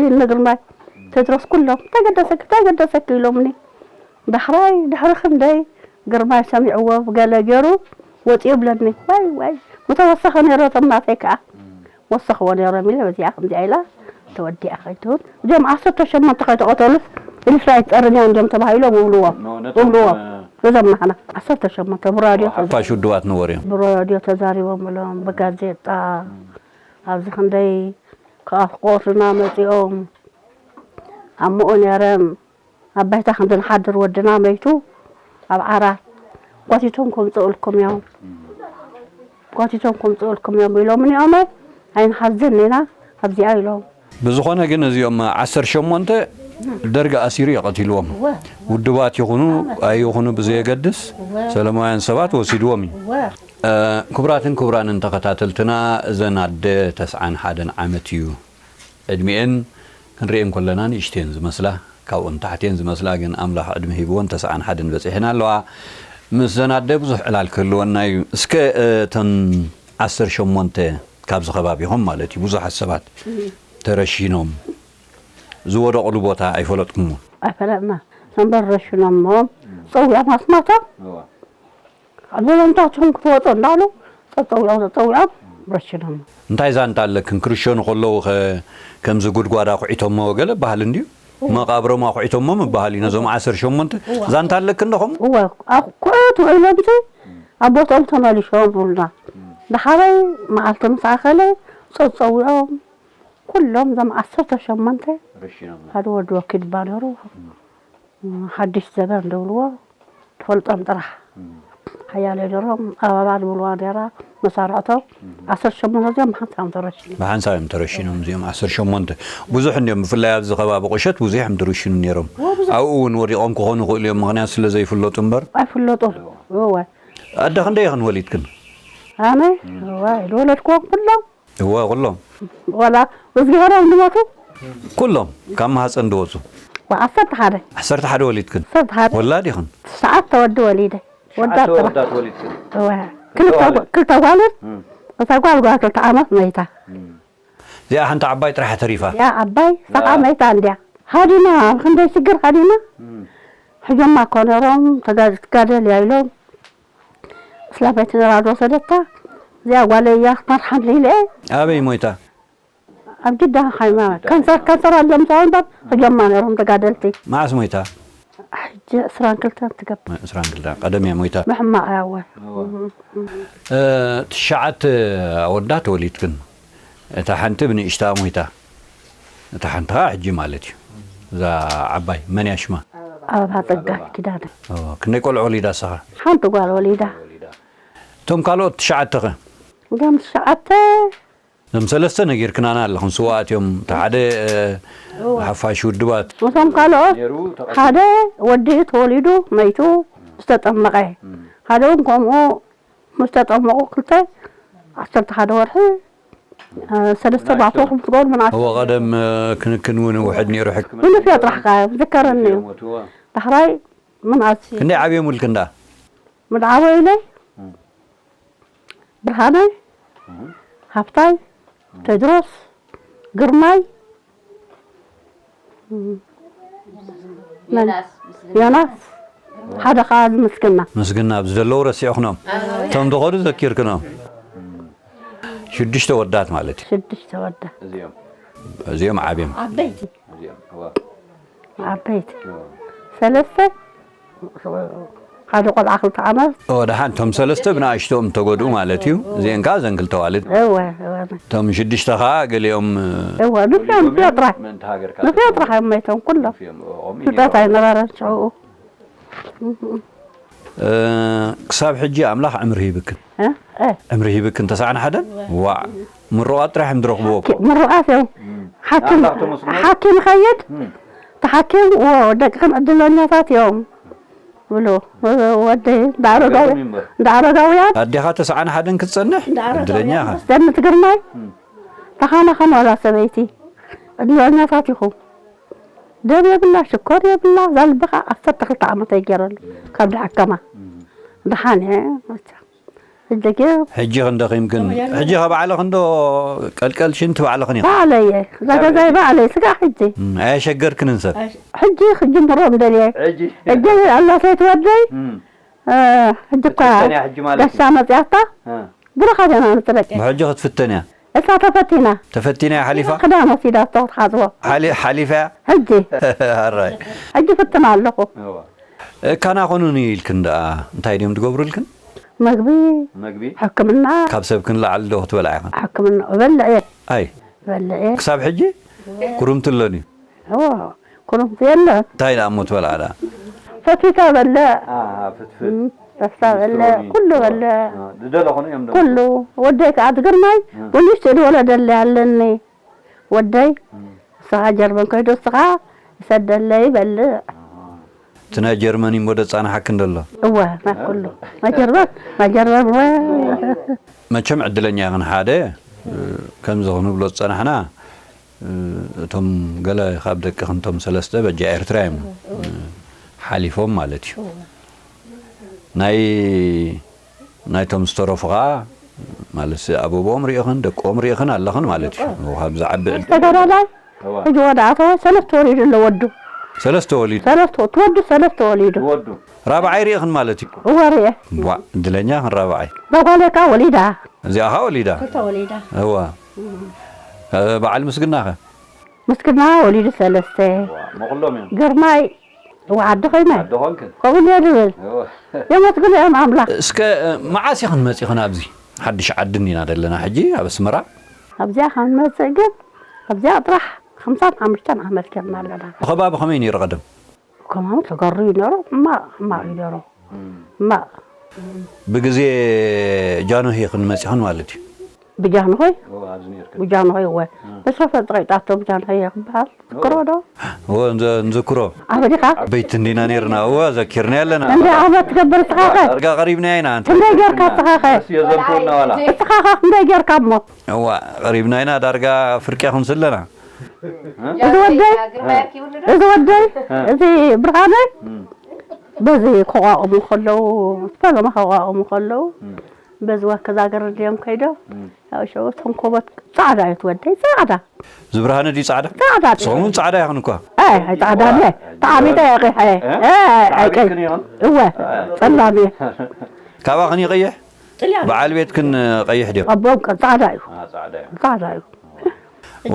ኢልኒ ግርማይ ቴድሮስ ኩሎም ተገደሰኪ ተገደሰኪ ኢሎምኒ ዳሕራይ ድሕሪ ክንደይ ግርማይ ሰሚዕዎ ብገለ ገይሩ ወፂኡ ብለኒ ዋይ ዋይ ምተወሰኸ ነይሮ ተማተይ ከዓ ወሰኽዎ ነይሮም ኢለ በዚኣ ከምዚኣ ኢላ ተወዲኣ ከይትውን እዚኦም ዓሰርተ ሸሞንተ ከይተቐተሉስ ኤርትራ ኣይትፀርን እያ እንዲዮም ተባሂሎም ይብልዎም ይብልዎም እዞም ናሕና ዓሰርተ ሸሞንተ ብራድዮ ሓፋሽ ውድባት ነበሩ እዮም ብራድዮ ተዛሪቦም ብሎም ብጋዜጣ ኣብዚ ክንደይ ክኣፍቆትና መፂኦም ኣምኡ ነይረም ኣብ ባይታ ክንዲ ንሓድር ወድና መይቱ ኣብ ዓራት ጎቲቶም ከምፅኡልኩም እዮም ጎቲቶም ከምፅኡልኩም እዮም ኢሎምኒ እዮም ኣይንሓዝን ኢና ኣብዚኣ ኢሎም ብዝኾነ ግን እዚኦም ዓሰርተ ሸሞንተ ደርጊ ኣሲሩ እዩ ቀቲልዎም ውድባት ይኹኑ ኣይኹኑ ብዘየገድስ ሰለማውያን ሰባት ወሲድዎም እዩ ክቡራትን ክቡራንን ተኸታተልትና እዘን ኣደ ተስዓን ሓደን ዓመት እዩ ዕድሚኤን ክንሪኤን ከለና ንእሽተን ዝመስላ ካብኦም ታሕቴን ዝመስላ ግን ኣምላኽ ዕድመ ሂብወን ተስዓን ሓደን በፂሐን ኣለዋ ምስዘን ኣደ ብዙሕ ዕላል ክህልወና እዩ እስከ እተን ዓሰርተ ሸሞንተ ካብዚ ከባቢኹም ማለት እዩ ብዙሓት ሰባት ተረሺኖም ዝወደቕሉ ቦታ ኣይፈለጥኩሞ ኣይፈለጥና ሰንበር ረሽኖሞ ፀውያም ኣስማቶም ዕድመ መምታቶም ክትወፁ እንዳሉ ፀፀውያም ፀፀውያም ረሽኖሞ እንታይ ዛንታ ኣለክን ክርሸኑ ከለዉ ኸ ከምዚ ጉድጓድ ኣኹዒቶሞ ገለ በሃል እንድዩ መቓብሮም ኣኹዒቶሞ ምበሃል እዩ ነዞም ዓሰርተ ሸሞንተ ዛንታ ኣለክን ዶ ኸምኡ እወ ኩዑት ውዒሎምሲ ኣብ ቦትኦም ተመሊሾም ይብሉና ዳሓረይ መዓልቲ ምስ ኣኸለ ፀፀውዮም ኩሎም እዞም ዓሰርተ ሸሞንተ ሓደ ወዲ ወኪል እባ ነይሩ ሓድሽ ዘበን ዝብልዎ ትፈልጦም ጥራሕ ሓያለ ገሮም ኣበባ ዝብልዋ ነይራ መሳርዕቶም ዓሰርተ ሸሞንተ እዚኦም ብሓንሳብ እዮም ተረሽኖም ብሓንሳብ እዮም ተረሽኖም እዚኦም ዓሰርተ ሸሞንተ ብዙሕ እንዲዮም ብፍላይ ኣብዚ ከባቢ ቁሸት ብዙሕ እዮም ትርሽኑ ነይሮም ኣብኡ እውን ወዲቖም ክኾኑ ይኽእሉ እዮም ምኽንያት ስለ ዘይፍለጡ እምበር ኣይፍለጡን እወ ኣደ ክንደይ ኢኽን ወሊድክን ኣነ እወ ዝወለድክዎም ኩሎም እወ ኩሎም ዋላ እዝግሄሮም ዝሞቱ ኩሎም ካብ ማህፀን ዝወፁ ዓሰርተ ሓደ ዓሰርተ ሓደ ወሊድክን ዓሰርተ ሓደ ወላድ ኢኽን ትሽዓተ ወዲ ወሊደ ወዳ ትሽዓተ ጥራሕ ወዳት ወሊድክን እወ ክልተ ክልተ ጓልን እታ ጓል ጓል ክልተ ዓመት መይታ እዚኣ ሓንቲ ዓባይ ጥራሕ ተሪፋ ያ ዓባይ ሰዓ መይታ እንድያ ሃዲማ ክንደይ ሽግር ሃዲማ ሕጆማ እኮ ነይሮም ተጋደል እያ ኢሎም እስላመይቲ ነራ ዝወሰደታ እዚኣ ጓለይ እያ ክትመርሓኒ ኢለ ኣበይ ሞይታ ኣብ ጅዳ ሃይማ ካንሰር ካንሰር ኣለምፅኦ እምበር ሕጆማ ነይሮም ተጋደልቲ መዓስ ሞይታ ሕጂ ዕስራን ክልተን ትገብር ዕስራን ክልተን ቀደም እያ ሞይታ ብሕማቕ እያ እወ ትሽዓተ ኣወዳት ወሊድክን እታ ሓንቲ ብንእሽታ ሞይታ እታ ሓንቲ ከዓ ሕጂ ማለት እዩ እዛ ዓባይ መን እያ ሽማ ኣበባ ፀጋይ ኪዳነ ክንደይ ቆልዑ ወሊዳ ኣሰኻ ሓንቲ ጓል ወሊዳ እቶም ካልኦት ትሽዓተ ኸ እዞም ትሽዓተ እዞም ሰለስተ ነጊርክናና ኣለኹም ስዋኣት እዮም እቲ ሓደ ሓፋሽ ውድባት እቶም ካልኦት ሓደ ወዲ ተወሊዱ መይቱ ዝተጠመቐ ሓደ እውን ከምኡ ምስ ተጠመቑ ክልተ ዓሰርተ ሓደ ወርሒ ሰለስተ ባዕትኹም ትገብሩ ምንኣስ እወ ቀደም ክንክን እውን ውሕድ ነይሩ ሕክምና ብልፍዮ ጥራሕ ከ ዝከረኒ እዩ ዳሕራይ ምንኣስ ክንደይ ዓብዮም ውልክ እንዳ ምድዓበይለይ ብርሃነ ሃፍታይ ቴድሮስ ግርማይ ዮናስ ሓደ ከዓ ዝምስግና ምስግና ኣብዚ ዘለዉ ረሲዕክኖም እቶም ዝኸዱ ዘኪርክኖም ሽዱሽተ ወዳት ማለት እዩ። ሽዱሽተ ወዳ እዚኦም እዚኦም ዓብዮም ዓበይቲ እዚኦም እዋ ዓበይቲ ሰለስተ ሓደ ቆልዓ ክልተ ዓመት ወደሓን እቶም ሰለስተ ብንኣሽቶኦም ተጎድኡ ማለት እዩ። እዚአን ከዓ ዘን ክልተ ዋልድ እወ እወ እቶም ሽዱሽተ ከዓ ገሊኦም እወ ንፍዮም ንፍዮ ጥራሕ ምእንቲ ሃገርካ ንፍዮ ጥራሕ እዮም መይቶም ኩሎም እዮም ኦም ፍልጠት ኣይነበረን ሽዕኡ እ፣ ክሳብ ሕጂ ኣምላኽ ዕምሪ ሂብክን እ? እ? ዕምሪ ሂብክን ተስዓን ሓደን ዋዕ ምሩቓት ጥራሕ እዮም ዝረኽብዎ እኮ ምሩቓት እዮም ሓኪም ኣምላኽ ተመስግኖ። ሓኪም ይኸይድ ተሓኪም ደቅኽን ዕድለኛታት እዮም ብሎ ወደይ እንዳ ኣረጋዊ- ገርም እዩ እምበር። እንዳ ኣረጋውያን ኣዴኻ ተስዓን ሓደን ክትጸንሕ ዕድለኛ ኢኻ ደምት ግርማይ ተኻናኸን ዋላ ሰበይቲ ዕድለኛታት ኢኹም ደም የብላ ሽኮር የብላ እዛ ልቢ ከዓ ዓሰርተ ክልተ ዓመት ኣይገረሉ ካብ ድሓከማ ድሓን እየ መቸም ሕጂ ግን ሕጂ ክንደኺምክን ሕጂ ካብ ባዕልኽን ዶ ቀልቀል ሽንቲ ባዕልኽን ኢኹ ባዕለየ እዛ ገዛይ ባዕለየ ስጋ ሕጂ ኣየሸገርክንን ሰብ ሕጂ ክጅምሮም ደልየ ሕጂ ሕጂ ኣላተይ ትወደይ ሕጂ እኳ ትፍተንያ ሕጂ ማለት እዩ። ጋሻ መፅያታ እ፣ ብሩኻት ኢና ንፅለቅ ብሕጂ ክትፍተን እያ እሳ ተፈቲና ተፈቲና እያ ሓሊፋ ክዳን ወሲዳ እቶ ክትሓፅቦ ሓሊ- ሓሊፋ እያ ሕጂ ኣራይ ሕጂ ፍትና ኣለኹ እዋ እካና ኮኑኒ ኢልክን ደኣ እንታይ ድዮም ትገብሩልክን መግቢ መግቢ ሕክምና ካብ ሰብ ክንላዓል ዶ ክትበልዓ ኢኽን ሕክምና እበልዕ እየ ኣይ እበልዕ እየ ክሳብ ሕጂ ኩርምቲ ኣሎን እዩ እዎ ኩርምቲ የለን እንታይ ደኣ እሞ ትበልዓ ደኣ ፈቲታ በልዕ አ፣ ፍትፍት ረሳ በልዕ ኩሉ በልዕ አ፣ ዝደለኹን እዮም ደሞ ኩሉ ወደይ ከዓ ትግርማይ ብንሽቲ ዝወለደለይ ኣለኒ ወደይ ንስኻ ጀርመን ከይዱ ንስኻ ይሰደለይ ይበልዕ እቲ ናይ ጀርመን እሞ ደጻንሓክን ደሎ እወ ናይ ኩሉ ናይ ጀርመን ናይ ጀርመን እወ መቸም ዕድለኛ ኢኽን ሓደ ከምዚ ክንብሎ ዝጸናሕና እቶም ገለ ካብ ደቅኽን እቶም ሰለስተ በጃ ኤርትራ እዮም ሓሊፎም ማለት እዩ ናይ ናይቶም ዝተረፉ ከዓ ማለት ኣበቦኦም ሪእኽን ደቆም ሪእኽን ኣለኽን ማለት እዩ ካብ ዝዓቢ ዕድ- ተጋዳላይ እዋ ሕጂ ወደ ኣተወ ሰለስተ ወሊዱ ኣሎ ወዱ ሰለስተ ወሊዱ ሰለስተ ትወዱ ሰለስተ ወሊዱ ወዱ ራብዓይ ሪእኽን ማለት እዩ እወ ርየ ቧ እድለኛ ኽን ራብዓይ በጓሌካ ወሊዳ እዚኣ ኸ ወሊዳ ክልተ ወሊዳ እዋ እ፣ በዓል ምስግና ኸ ምስግና ወሊዱ ሰለስተ እዋ መቕሎም እዮም ግርማይ እዋ ዓዲ ኮይነ ኣደ ኾንክን ከምኡ እንዲዮ ዝብል እዋ የመስግኑ እዮም ኣምላኽ እስከ እ፣ መዓስ ኢኽን መፂኽን ኣብዚ ሓድሽ ዓዲ እንዲና ዘለና ሕጂ ኣብ ኣስመራ ኣብዚኣ ካብ ንመፅእ ግን ኣብዚኣ ጥራሕ ሓምሳን ሓሙሽተን ዓመት ጌርና ኣለና ብኸባቢ ከመይ ነይሩ ቀደም ከማኑ ተጋሩ እዩ ነሩ ሕማቕ ሕማቕ እዩ ነሩ ሕማቕ ብግዜ ጃንሆይ ኽን መፂኽን ማለት እዩ ብጃንሆይ እዋ ኣብዚ ነርክን ብጃንሆይ እወ መሰፈ ጥቂጣቶ ብጃንሆይ እየ ክበሃል ትክሮ ዶ እወ እንዘ- እንዝክሮ ኣበዲኻ ዓበይቲ እንዲና ነርና እወ ዘኪርና ኣለና እንደ ዓመት ትገብር ስኻኸ ዳርጋ ቀሪብና ኢና ኣንቲ ክንደይ ጌርካ ስኻኸ እስ የዘንትውና ዋላ ስኻኸ ክንደይ ጌርካ እሞ እዋ ቀሪብና ኢና ዳርጋ ፍርቂ ኽንስለና እዚ ወደይ እዚ ወደይ እዚ ብርሃነ በዚ ከቋቑሙ ከለዉ ፈለማ ከቋቑሙ ከለዉ በዚ ወከዛገር ድዮም ከይዶም ያው ሸው ተንኮበት ጻዕዳ እዩ ትወደይ ጻዕዳ ዝብርሃነ ድዩ ጻዕዳ ጻዕዳ ሰሙን ጻዕዳ ይኹን እኳ ኣይ ኣይ ጻዕዳ ለ ተዓቢጠ ያቂሐ ተዓቢጥክን ኢኹን? እወ ጸላም እየ ካባኽን ይቐይሕ ጥልያን በዓል ቤትክን ቀይሕ ድዮም ኣቦም ቀ- ጻዕዳ እዩ አ፣ ጻዕዳ እዮም ጻዕዳ እዩ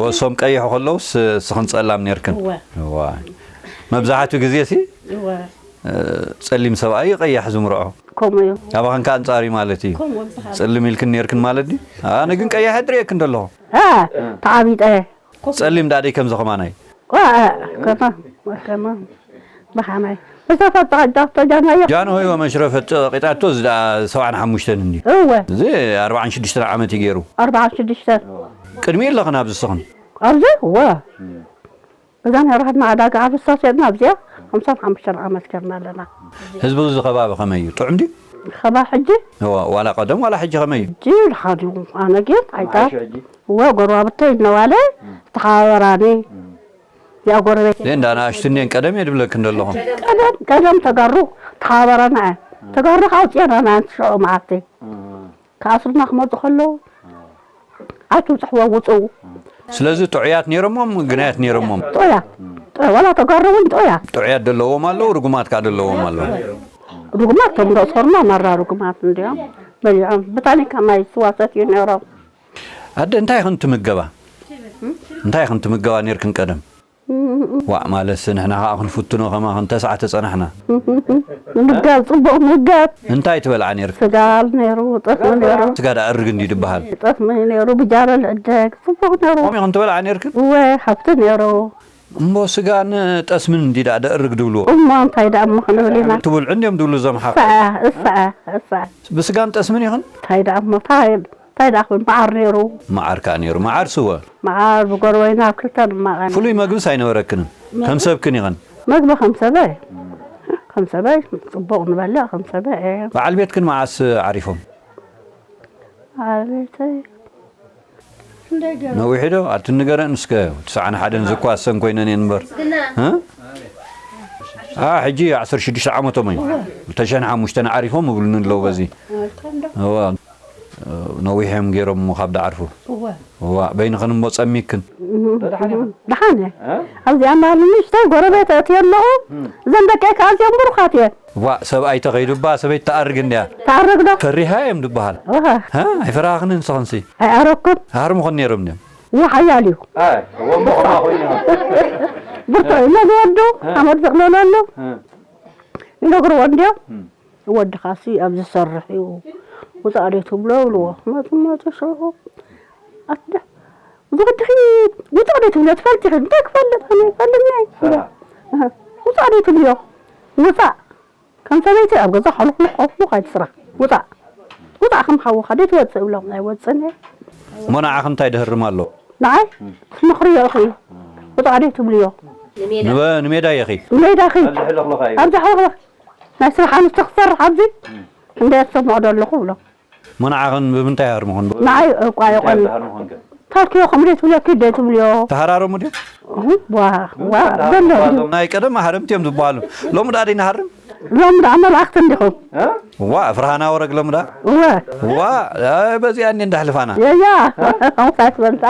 ወሶም ቀይሕ ከለውስ ስኽን ጸላም ነርክን እወ እዋ መብዛሕትኡ ግዜ ሲ እወ ጸሊም ሰብኣይ ቀያሕ ዝምርዖ ከምኡ እዩ ካባኽን ከ ኣንጻር እዩ ማለት እዩ ከምኡ ብዝሃብ ጽልም ኢልክን ነርክን ማለት ድዩ ኣነ ግን ቀያሕ ድርእየክን ደለኹ እ ተዓቢጠ ጸሊም ዳደይ ከምዚ ኸማናይ ዋ ከማ ከማ ብሓማይ ዝተፈጠረ ጃፍቶ ጃናዮ ጃንሆይ ወመሽረፈት ቂጣቶ እዚ ደኣ ሰብዓን ሓሙሽተን እንዲ እወ እዚ ኣርባዓን ሽዱሽተን ዓመት እዩ ገይሩ ኣርባዓን ሽዱሽተ ቅድሚ ኣለኽን ኣብዚ ስኽን ኣብዚ እወ እዛ ናይ ራህድና ዕዳጋ ኣብ ስታሴና ኣብዚኣ ሓምሳን ሓሙሽተን ዓመት ገርና ኣለና ህዝቢ እዚ ከባቢ ከመይ እዩ ጥዑም ድዩ ከባ ሕጂ እዋ፣ ዋላ ቀደም ዋላ ሕጂ ከመይ እዩ ሕጂ ድሓን እዩ ኣነ ግን ኣይጣ ሓይሽ ሕጂ እወ ጎረባብተይ እነዋለ ተሓባበራኒ እዚኣ ጎረቤት እንዳ ንኣሽቱ እኔን ቀደም እየ ድብለክን ዘለኹም ቀደም ቀደም ተጋሩ ተሓባበራና እየ ተጋሩ ካውፅኤና ናንቲ ሽዑ መዓልቲ ክኣስሩና ክመፁ ከለዉ ኣይትብፅሕዎ ውፅኡ ስለዚ ጥዑያት ነይሮሞም ግናያት ነይሮሞም ጥዑያት ጥዑ- ዋላ ተጋሩ እውን ጥዑያት ጥዑያት ደለዎም ኣለዉ ርጉማት ከዓ ደለዎም ኣለዉ ርጉማት ከም ደእሰሩና ማራ ርጉማት እንዲኦም በሊዖም ብታኒካ ማይ ስዋ ሰትዩ ነይሮም ኣደ እንታይ ኢኽን ትምገባ? እንታይ ኢኽን ትምገባ ነርክን ቀደም? ዋእ ማለትሲ ንሕና ኸኣ ክንፍትኖ ከማኽን ተስዓ ተጸናሕና። ምምጋብ ጽቡቕ ምምጋብ። እንታይ ትበልዓ ነርክን? ስጋ ነይሩ፣ ጠስሚ ነይሩ። ስጋ ደኣ እርግ እንድዩ ድበሃል። ጠስሚ ነይሩ፣ ብጃሎ ልዕደግ ጽቡቕ ነይሩ። ከምኡ ኢኽን ትበልዓ ነርክን? እወ ሓብቲ ነይሩ። እሞ ስጋን ጠስምን እንዲ ደኣ ደእርግ ድብልዎ። እሞ እንታይ ደኣ እሞ ክንብል ኢና። ትብልዑ እንድዮም ድብሉ እዞም ሓፍ። እሳ እያ እሳ እያ እሳ እያ። ብስጋን ጠስምን ኢኽን? እንታይ ደኣ እሞ እንታይ እንታይ ደኣ ክብል መዓር ነይሩ። መዓር ከኣ ነይሩ። መዓር ስወ? መዓር ብጎረቤና ኣብ ክልተ ንማቐል። ፍሉይ መግብስ ኣይነበረክንን? ከም ሰብክን ኢኽን? መግቢ ከም ሰበይ ከም ሰበይ ጽቡቕ ንበልዕ ከም ሰበይ እየ። በዓል ቤትክን መዓስ ዓሪፎም? በዓል ቤተይ ነዊሑ ዶ? ኣቲ ንገረን እስከ። ትስዓን ሓደን ዝኳሰን ኮይነን እየን እምበር። እ? ኣ ሕጂ ዓሰርተ ሽዱሽተ ዓመቶም እዮም። ክልተ ሽሕን ሓሙሽተን ዓሪፎም እብሉኒ ኣለዉ በዚ። እዋ ነዊሕ እዮም ገይሮም እሞ ካብ ደዓርፉ። እዋ በይንኽን እሞ ጸሚክን። ደሓን እየ። ኣብዚኣ ማሊ ንእሽተይ ጎረቤት ኣእትየ ኣለኹ። እዘን ደቀይ ከኣ ኣዝዮም ብሩኻት እየን። ዋእ ሰብኣይ ተኸይዱ እባ ሰበይቲ ትኣርግ እንድያ። ትኣርግ ዶ? ፈሪሃ እዮም ድበሃል። እህ። ሃ ኣይፈራህኽንን ንስኽንሲ። ኣይኣረግኩን። ሃርሙኽን ነይሮም ድዮም? ዋ ሓያል እዩ። ኣይ እወ እሞ ኸማ ኮይኑ። ብርቶ እዩ ነዚ ወዱ ሓመድ ዘቕለለሉ። ይነግርዎ እንድዮም። ወድኻሲ ኣብ ዝሰርሕ እዩ ውፃእ ዶ ትብሎ ይብልዎ። መፁ መፁ ሽዑ ኣደ እዚ ወድኺ ውፃእ ዶ ትብሎ ትፈልጢ ኢኺ? እንታይ ክፈልጥ ኣነ ይፈልጥ ናይ ውፃእ ዶ ትብልዮ? ውፃእ ከም ሰበይቲ ኣብ ገዛ ሕሉኽ ሕሉኽ ኣይትስራሕ። ውፃእ ውፃእ ከም ሓውኻ ዶ ትወፅእ እብሎም ኣይወፅእን እየ። እሞ ንዓኺ እንታይ ድህርም ኣሎ? ንዓይ ምኽሪ የእኽዩ። ውፃእ ዶ ትብልዮ? ንበ- ንሜዳ ኢኺ? ንሜዳ ኺድ። ኣብዚ ሕልኽልኽ ናይ ስራሕ ኣንስቲ ክሰርሕ ኣብዚ እንደ ተሰምዖ ዘለኹ ብሎ እሞ ንዓኽን ብምንታይ ሃርምኽን? ንዓይ እኳ ይቐል ታልክዮ ከምደ ትብለኪ ደ ትብልዮ ተሃራረሙ ድዮም? ዋ ዋ ዘሎ ናይ ቀደም ሃረምቲ እዮም ዝበሃሉ። ሎሚ ደኣ ደይንሃርም? ሎሚ ደኣ መላእኽቲ እንዲኹም ዋ ፍርሃና ወረግ ሎሚ ደኣ እወ ዋ በዚኣ እንዲ እንዳሕልፋና የያ ኣውሳት በልታ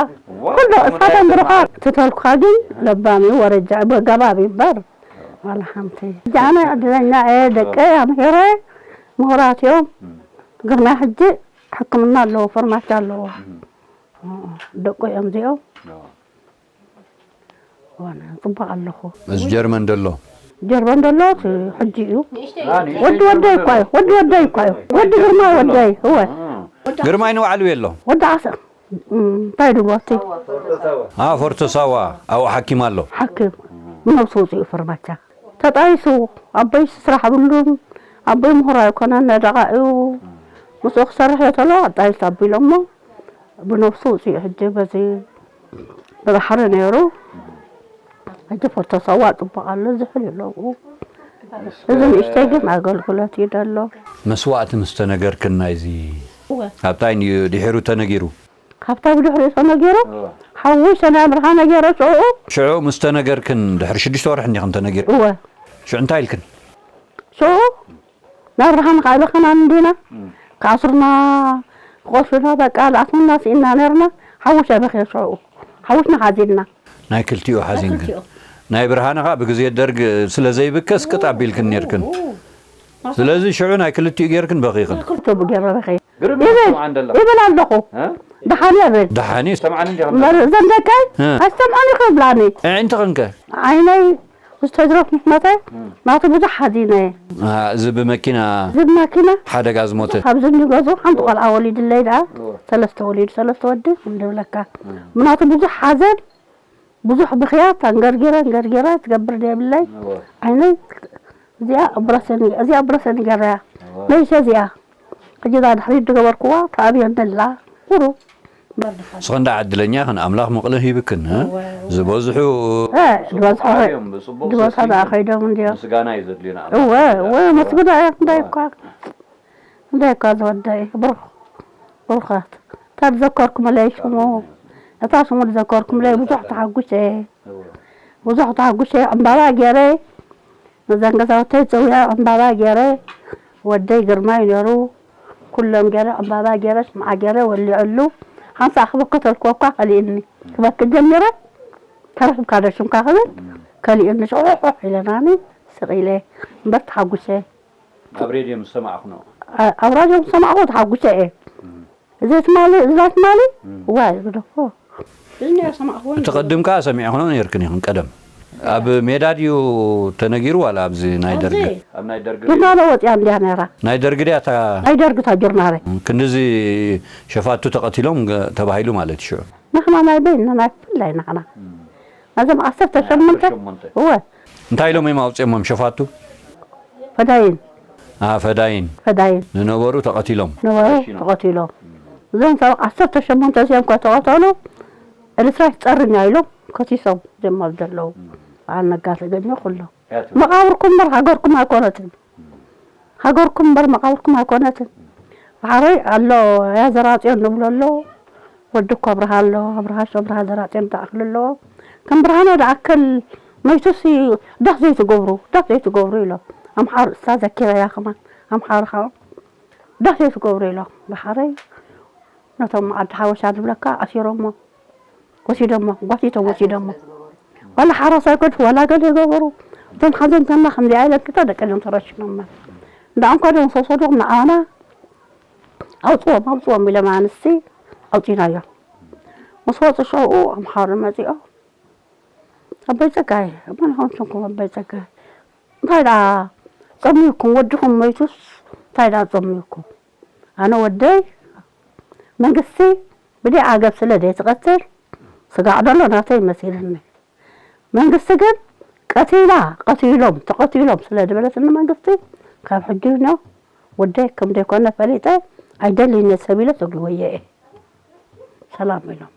ኩሎ እሳቶም ብሩኻት ትተልኩኻ ግን ለባሚ ወረጃ በገባብ ይበር ዋላ ሓንቲ ጃነ ዕድለኛ እየ ደቀ ኣምሄረ ምሁራት እዮም ግርማይ ሕጂ ሕክምና ኣለዎ ፈርማሲ ኣለዎ ደቁ እዮም እዚኦም ዋና ፅቡቅ ኣለኹ እዚ ጀርመን ደሎ ጀርመን ደሎ እቲ ሕጂ እዩ ወዲ ወደይ እኳ እዩ ወዲ ወደይ እኳ እዩ ወዲ ግርማይ ወደይ እወ ግርማይ ንባዕሉ የሎ ወዲ ዓሰ እንታይ ድብሎ እቲ ፎርቶ ሳዋ ኣብኡ ሓኪም ኣሎ ሓኪም ንነብሱ ውፅኡ ፈርማቻ ተጣይሱ ኣቦይ ስራሕ ብሉን ኣቦይ ምሁር ኣይኮነን ነደቓ እዩ ምስኡ ክሰርሕ እየ ተሎ ኣጣይሱ ኣቢሎሞ ብነብሱ ውፅኡ ሕጂ በዚ ብባሕሪ ነይሩ ሕጂ ፎቶ ሰዋ ፅቡቕ ኣሎ ዝሕል ኣለዉ እዚ ንእሽተይ ግን ኣገልግሎት እዩ ደሎ መስዋእቲ ምስ ተነገርክን ናይዚ ኣብታይ ድሒሩ ተነጊሩ ካብታ ብድሕሪኡ ተነጊሩ ሓዊሰ ናይ ኣብርሃ ነገረ ሽዑ ሽዑ ምስ ተነገርክን ድሕሪ ሽዱሽተ ወርሒ እንዲኽን ተነጊሩ እወ ሽዑ እንታይ ኢልክን ሽዑ ናይ ኣብርሃ ንካዕበኸና እንዲና ክኣስሩና ክቆስሉና በቃ ዝኣስሙና ስኢና ነርና ሓዊሰ በኽየ ሽዑ ሓዊስና ሓዚንና ናይ ክልቲኡ ሓዚንክን ናይ ብርሃነ ከዓ ብግዜ ደርግ ስለ ዘይብከስ ቅጥ ኣቢልክን ነርክን ስለዚ ሽዑ ናይ ክልቲኡ ጌርክን በኺኽን ክልተ ብጌረ በኺ ግርም ይብል ይሰምዓ እንደላ ይብል ኣለኹ እ? ደሓን እየ ብል ደሓን እዩ ሰምዓኒ እንዲኻ እምበር እዘን ደቀይ እ። ኣይሰምዖን ይኽብላኒ ኣዒንትኽን ከ ዓይነይ ዝተድረፍ ምሕመተ ናቱ ብዙሕ ሓዚነ እየ አ፣ እዚ ብመኪና እዚ ማኪና ሓደጋ ዝሞተ ካብዚ እንዲገዙ ሓንቲ ቆልዓ ወሊድለይ ደኣ ሰለስተ ወሊዱ ሰለስተ ወዲ እንድብለካ ብናቱ ብዙሕ ሓዘን ብዙሕ ብኽያት ኣንገርጊረ ኣንገርጊረ ትገብር ደየብለይ ዓይነይ እዚኣ ኦፕረሰን እዚኣ ኦፕረሰን ይገበያ ለይሰ እዚኣ ሕጂ እዛ ድሕሪት ዝገበርክዋ ተኣብየኒ ኣላ ቁሩብ ንስኽን ደኣ ዕድለኛ ኢኽን ኣምላኽ ምቕልህ ሂብክን እ? ዝበዝሑ እ፣ ዝበዝሑ ዓብዮም ብጽቡቕ ዝበዝሑ ሰሲኑ ደኣ ከይዶም እንድዮም ምስጋና እዩ ዘድልዮ ንኣምላኽ እወ እወ መስግና እየ እንታይ እኳ እንታይ እኳ ዝወደይ ብሩኽ ብሩኻት እታ ዝዘከርኩምለይ ሽሙ እታ ሽሙ ዝዘከርኩምለይ ብዙሕ ተሓጒሰ ብዙሕ ተሓጒሰ ዕምባባ ገይረ ነዘን ገዛውተይ ፀዊዐ ዕምባባ ገይረ ወደይ ግርማይ ነይሩ ኩሎም ገይረ ዕምባባ ገይረ ሽምዓ ገይረ ወሊዐሉ ሓንሳእ ክበኪ ተልክወኳ ከሊእኒ ክበኪ ጀሚረ ተረኺብካ ዶ ሽምካ ክብል ከሊእኒ ሽሑሕሑሕ ኢለናኒ ስቕ ኢለ እምበር ተሓጒሰ ኣብ ሬድዮ ምስ ሰማዕኹ ነው ኣብ ራድዮ ምስ ሰማዕኹ ተሓጒሰ እየ እዚ ትማሊ፣ እዚ ትማሊ፣ ዋይ፣ ግደፎ። እዚ ናይ ሰማዕኹዎ እቲ ቅድም ከኣ ሰሚዕኽኖ ነይርክን ኢኽን ቀደም። ኣብ ሜዳ ድዩ ተነጊሩ ዋላ ኣብዚ ናይ ደርጊ? ኣብ ናይ ደርጊ ጆርናለ ወፂኣ እንድያ ነይራ። ናይ ደርጊ ድያ እታ? ናይ ደርጊ እታ ጆርናለ። ክንድዚ ሸፋቱ ተቐቲሎም ገ- ተባሂሉ ማለት እዩ ሽዑ። ንሕና ናይ በይንና ናይ ብፍላይ ንሕና ነዞም ዓሰርተ ሸሞንተ እወ እንታይ ኢሎም እዮም ኣውፅኦሞም ሸፋቱ? ፈዳይን ኣ ፈዳይን ፈዳይን ዝነበሩ ተቐቲሎም። ነበሩ ተቐቲሎም። እዞም ሰብ ዓሰርተ ሸሞንተ እዚኦም ከተቐተሉ ኤርትራ ትፀርኛ ኢሎም ከሲሶም እዞም ኣብ ዘለዉ በዓል ነጋ ተገኘ ኩሎም። መቓብርኩም እምበር ሃገርኩም ኣይኮነትን። ሃገርኩም እምበር መቓብርኩም ኣይኮነትን። ባሕረይ ኣሎ እያ ዘራፅዮ ንብሎ ኣሎ። ወዲ እኮ ኣብርሃ ኣሎ ኣብርሃ ሸብርሃ ዘራፅዮ ዝኣኽል ኣለዎ። ከም ብርሃነ ዝኣክል መይቱሲ ደስ ዘይትገብሩ ደስ ዘይትገብሩ ኢሎም ኣምሓሩ እሳ ዘኪረያ ከማን ኣምሓሩ ከዓ ደስ ዘይትገብሩ ኢሎም ባሕረይ ነቶም ዓዲ ሓበሻ ንብለካ ኣሲሮሞ ወሲዶሞ ጓቲቶም ወሲዶሞ ዋላ ሓራስ ኣይገድፉ ዋላ ገለ ይገበሩ እቶም ሓዘንተና ከምዚኣ ኢለን ክልተ ደቂ ኣንስትዮ ተረሽኖማ እንዳ እንኳ ዶ ምስ ወሰዶም ንዓና ኣውፅዎም ኣውፅዎም ኢሎም ኣንስቲ ኣውፂናዮም ምስ ወፁ ሸውኡ ኣምሓሩ መፂኦም ኣቦይ ፀጋይ መን ኾንኩም ኣቦይ ፀጋይ እንታይ ደኣ ፀሚኩም ወድኹም መይቱስ እንታይ ደኣ ፀሚኩም ኣነ ወደይ መንግስቲ ብደይ ዓገብ ስለ ደይ ትቐትል ስጋዕ ደሎ ናተይ መሲልኒ መንግስቲ ግን ቀቲላ ቀቲሎም ተቐቲሎም ስለ ዝበለትኒ መንግስቲ ካብ ሕጂ ኖ ወደይ ከም ደይኮነ ፈሊጠ ኣይደልይነ ሰብ ኢለ ተግልወየ እየ ሰላም ኢሎም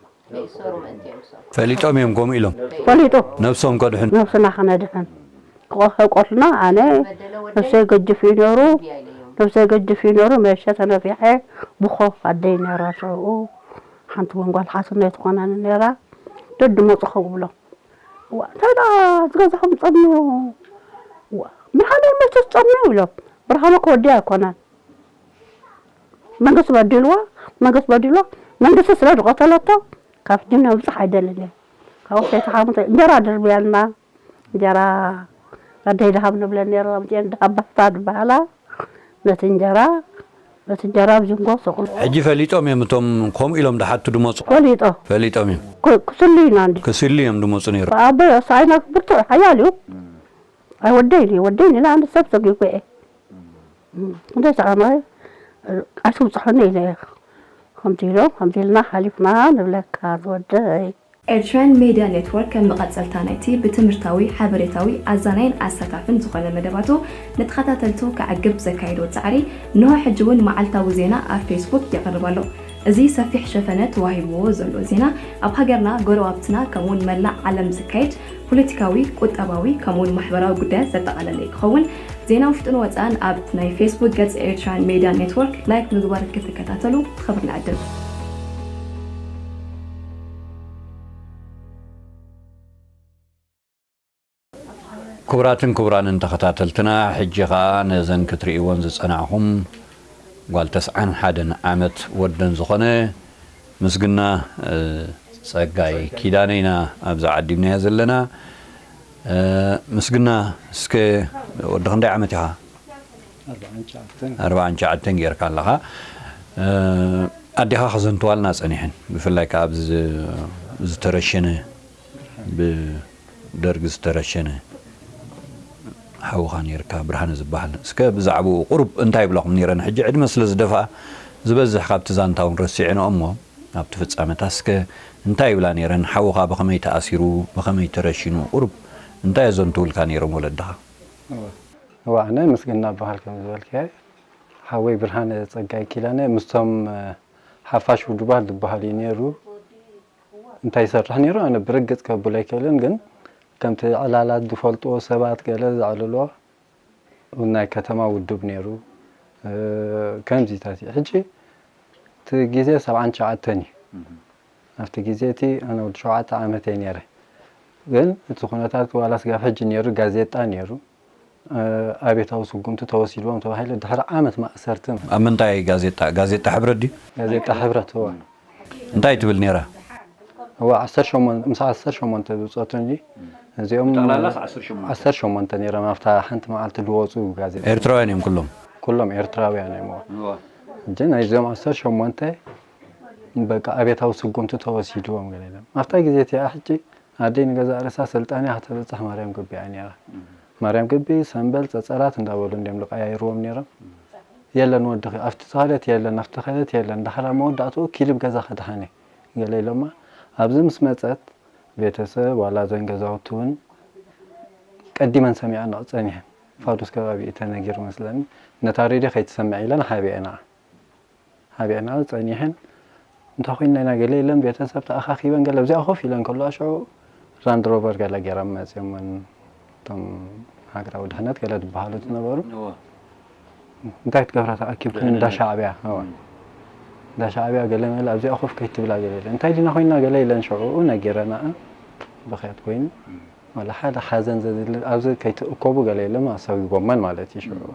ፈሊጦም እዮም ከምኡ ኢሎም ፈሊጡ ነብሶም ከድሕኑ ነብስና ከነድሕን ክቆልፍና ኣነ ነብሰይ ገጅፍ እዩ ነሩ ነብሰይ ገጅፍ እዩ ነሩ መሸ ተነፊሐ ብኾፍ ኣደይ ነራ ሽዑ ሓንቲ ወንጓል ሓትኖ ኣይትኾነኒ ነራ ደዲ መፁ ከብሎም እንታይ ዳ ዝገዛኹም ፀምዩ ብሓደ መቸስ ፀምዩ ኢሎም ብርሃነ ከወዲ ኣይኮነን መንግስቲ በዲልዋ መንግስቲ በዲልዋ መንግስቲ ስለ ዝቀተለቶ ካብ ሕጂ ነብፅሕ ኣይደልን እየ ካብኡ ሰይተሓሙተ እንጀራ ድርብያልና እንጀራ ኣደይ ድሃብ ንብለን ነረ ኣምፅኤን ድሃብ ባፍታ ዝበሃላ ነቲ እንጀራ ነቲ እንጀራ ኣብ ዝንጎ ሰቅሎ ሕጂ ፈሊጦም እዮም እቶም ከምኡ ኢሎም ድሓቱ ድመፁ ፈሊጦ ፈሊጦም እዮም ክስሉ ኢና እንዲ ክስሉ እዮም ድመፁ ነይሩ ኣቦ ሳይና ብርቱዕ ሓያል እዩ ኣይወደይን እዩ ወደይን ኢላ ኣንድ ሰብ ዘጊጉ እየ እንደ ዛዕማ ኣይትውፅሑኒ ኢለ ከምዚ ኢሎም ከምዚ ኢልና ሓሊፍና ንብለካ ዝወደይ Eritrean Media Network ከም መቐጸልታ ናይቲ ብትምህርታዊ፣ ሓበሬታዊ፣ ኣዛናይን ኣሳታፍን ዝኾነ መደባቱ ንተኸታተልቱ ከዕግብ ዘካየዶ ጻዕሪ እንሆ ሕጂ እውን መዓልታዊ ዜና ኣብ ፌስቡክ የቕርብ ኣሎ። እዚ ሰፊሕ ሸፈነ ተዋሂብዎ ዘሎ ዜና ኣብ ሃገርና፣ ጎረባብትና ከምኡውን መላእ ዓለም ዝካየድ ፖለቲካዊ፣ ቁጠባዊ ከምኡውን ማሕበራዊ ጉዳያት ዘጠቓለለ እዩ ክኸውን። ዜና ውሽጥን ወፃእን ኣብ ናይ ፌስቡክ ገፅ ኤርትራን ሜድያ ኔትወርክ ላይክ ምግባር ክትከታተሉ ብኽብሪ ንዕድም። ክቡራትን ክቡራንን ተኸታተልትና ሕጂ ኸኣ ነዘን ክትርእይወን ዝጸናዕኹም ጓል ተስዓን ሓደን ዓመት ወደን ዝኾነ ምስግና ጸጋይ ኪዳነ ኢና ኣብዚ ዓዲምናያ ዘለና። ምስግና እስከ ወዲ ክንደይ ዓመት ኢኻ? ኣርባዓን ትሽዓተን ጌርካ ኣለኻ። ኣዴኻ ከዘንትዋልና ጸኒሐን ብፍላይ ከኣ ኣብዚ ዝተረሸነ ብደርጊ ዝተረሸነ ሓውኻ ነይርካ ብርሃነ ዝበሃል እስከ ብዛዕባኡ ቁሩብ እንታይ ይብላኹም ነይረን ሕጂ ዕድመ ስለ ዝደፍኣ ዝበዝሕ ካብቲ ዛንታ እውን ረሲዐንኦ እሞ ኣብቲ ፍጻመታት እስከ እንታይ ይብላ ነይረን ሓውኻ ብኸመይ ተኣሲሩ ብኸመይ ተረሺኑ ቁሩብ እንታይ የዘንትውልካ ነይሮም ወለድኻ እዋ ኣነ ምስግና በሃል ከም ዝበልካዮ ሓወይ ብርሃነ ጸጋይ ኪዳነ ምስቶም ሓፋሽ ውድባት ዝበሃል እዩ ነይሩ እንታይ ይሰርሕ ነይሩ ኣነ ብርግጽ ከብል ኣይክእልን ግን ከምቲ ዕላላት ዝፈልጥዎ ሰባት ገለ ዘዕልሎ ናይ ከተማ ውድብ ነይሩ ከምዚታት እዩ ሕጂ እቲ ግዜ ሰብዓን ትሽዓተን እዩ ኣብቲ ግዜ እቲ ኣነ ወዲ ሸውዓተ ዓመት እየ ነይረ ግን እቲ ኩነታት ዋላ ስጋብ ሕጂ ነይሩ ጋዜጣ ነይሩ ኣብዮታዊ ስጉምቲ ተወሲድዎም ተባሂለ ድሕሪ ዓመት ማእሰርቲ ኣብ ምንታይ ጋዜጣ ጋዜጣ ሕብረት ድዩ ጋዜጣ ሕብረት እዋ እንታይ ትብል ነይራ እዋ ዓሰርተ ሸሞንተ ምስ ዓሰርተ ሸሞንተ ዝውፀቱ እንጂ እዚኦም ጠቕላላስ ዓሰርተ ሸሞንተ ዓሰርተ ሸሞንተ ነይሮም ኣብታ ሓንቲ መዓልቲ ዝወፁ ጋዜጣ ኤርትራውያን እዮም ኩሎም ኩሎም ኤርትራውያን እዮም እዋ ሕጂ ናይዚኦም ዓሰርተ ሸሞንተ በቃ ኣብዮታዊ ስጉምቲ ተወሲድዎም ገለ ኢሎም። ኣብታ ግዜ እቲኣ ሕጂ ኣደይ ንገዛእ ርእሳ ስልጣንያ ከተብጽሕ ማርያም ግቢ እያ ነይራ። ማርያም ግቢ፣ ሰምበል፣ ጸጸራት እንዳበሉ እንዲዮም ዝቀያይርዎም ነይሮም። የለን ወድኺ፣ ኣብቲ ተኸለት የለን፣ ኣብቲ ተኸለት የለን፣ ዳሕራ መወዳእትኡ ኪዲ ብ ገዛ ከድሓኒ ገለ ኢሎማ። ኣብዚ ምስ መጸት ቤተሰብ ዋላ እዘን ገዛውቲ እውን ቀዲመን ሰሚዐንኦ ጸኒሐን። ፋዱስ ከባቢ እዩ ተነጊሩ መስለኒ። ነታ ሬድዮ ከይትሰምዕ ኢለን ሓቢአንኣ። ሓቢአንኣ ጸኒሐን። እንታይ ኮይንና ኢና ገለ ኢለን ቤተሰብ ተኣኻኺበን ገለ ኣብዚኣ ኮፍ ኢለን ከለዋ ሽዑ ላንድ ሮቨር ገለ ገይሮም መጺኦመን እቶም ሃገራዊ ድሕነት ገለ ዝበሃሉ ዝነበሩ። እወ። እንታይ ክትገብራ ተኣኪብክን እንዳ ሻዕብያ? እወ። እንዳ ሻዕብያ ገለ መለ ኣብዚኣ ኮፍ ከይትብላ ገለ ኢለን። እንታይ ዲና ኮይንና ገለ ኢለን ሽዑ ነጊረንኣ ብኽያት ኮይኑ ዋላ ሓደ ሓዘን ዘድሊ ኣብዚ ከይትእከቡ ገለ ኢሎም ኣሰጒጎመን ማለት እዩ ሽዑ።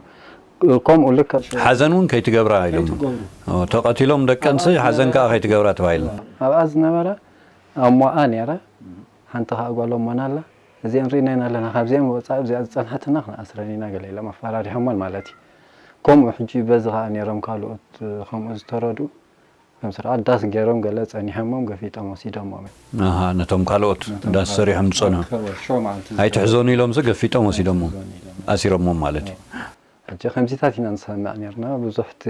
ከምኡ ልክዕ ሽዑ ሓዘን እውን ከይትገብራ ኢሎም። ከይትገብሩ። ኦ፣ ተቐቲሎም ደቀንሲ ሓዘን ከዓ ከይትገብራ ተባሂሉ። ኣብኣ ዝነበረ ኣሞኣ ነይራ፣ ሓንቲ ከዓ ጓል ኣሞና ኣላ። እዚአን ርኢናየን ኣለና፣ ካብዚአን ወፃኢ ኣብዚኣ ዝፀንሐትና ክንኣስረን ኢና ገለ ኢሎም ኣፈራሪሖመን ማለት እዩ። ከምኡ ሕጂ በዚ ከዓ ነይሮም ካልኦት ከምኡ ዝተረድኡ ከም ስርዓት ዳስ ገይሮም ገለ ጸኒሖሞም ገፊጦም ወሲዶሞም እዮም። ኣሃ፣ ነቶም ካልኦት ነቶም ዳስ ካልኦት ሰሪሖም ዝጸንሑ። ኣብ ከበ ሾ ማለት እዩ። ኣይትሕዘኑ ኢሎምሲ ገፊጦም ወሲዶሞም። ኣይትሕዘኑ ኢሎም። ኣሲሮሞም ማለት እዩ። ሕጂ ከምዚታት ኢና ንሰምዕ ነርና። ብዙሕ እቲ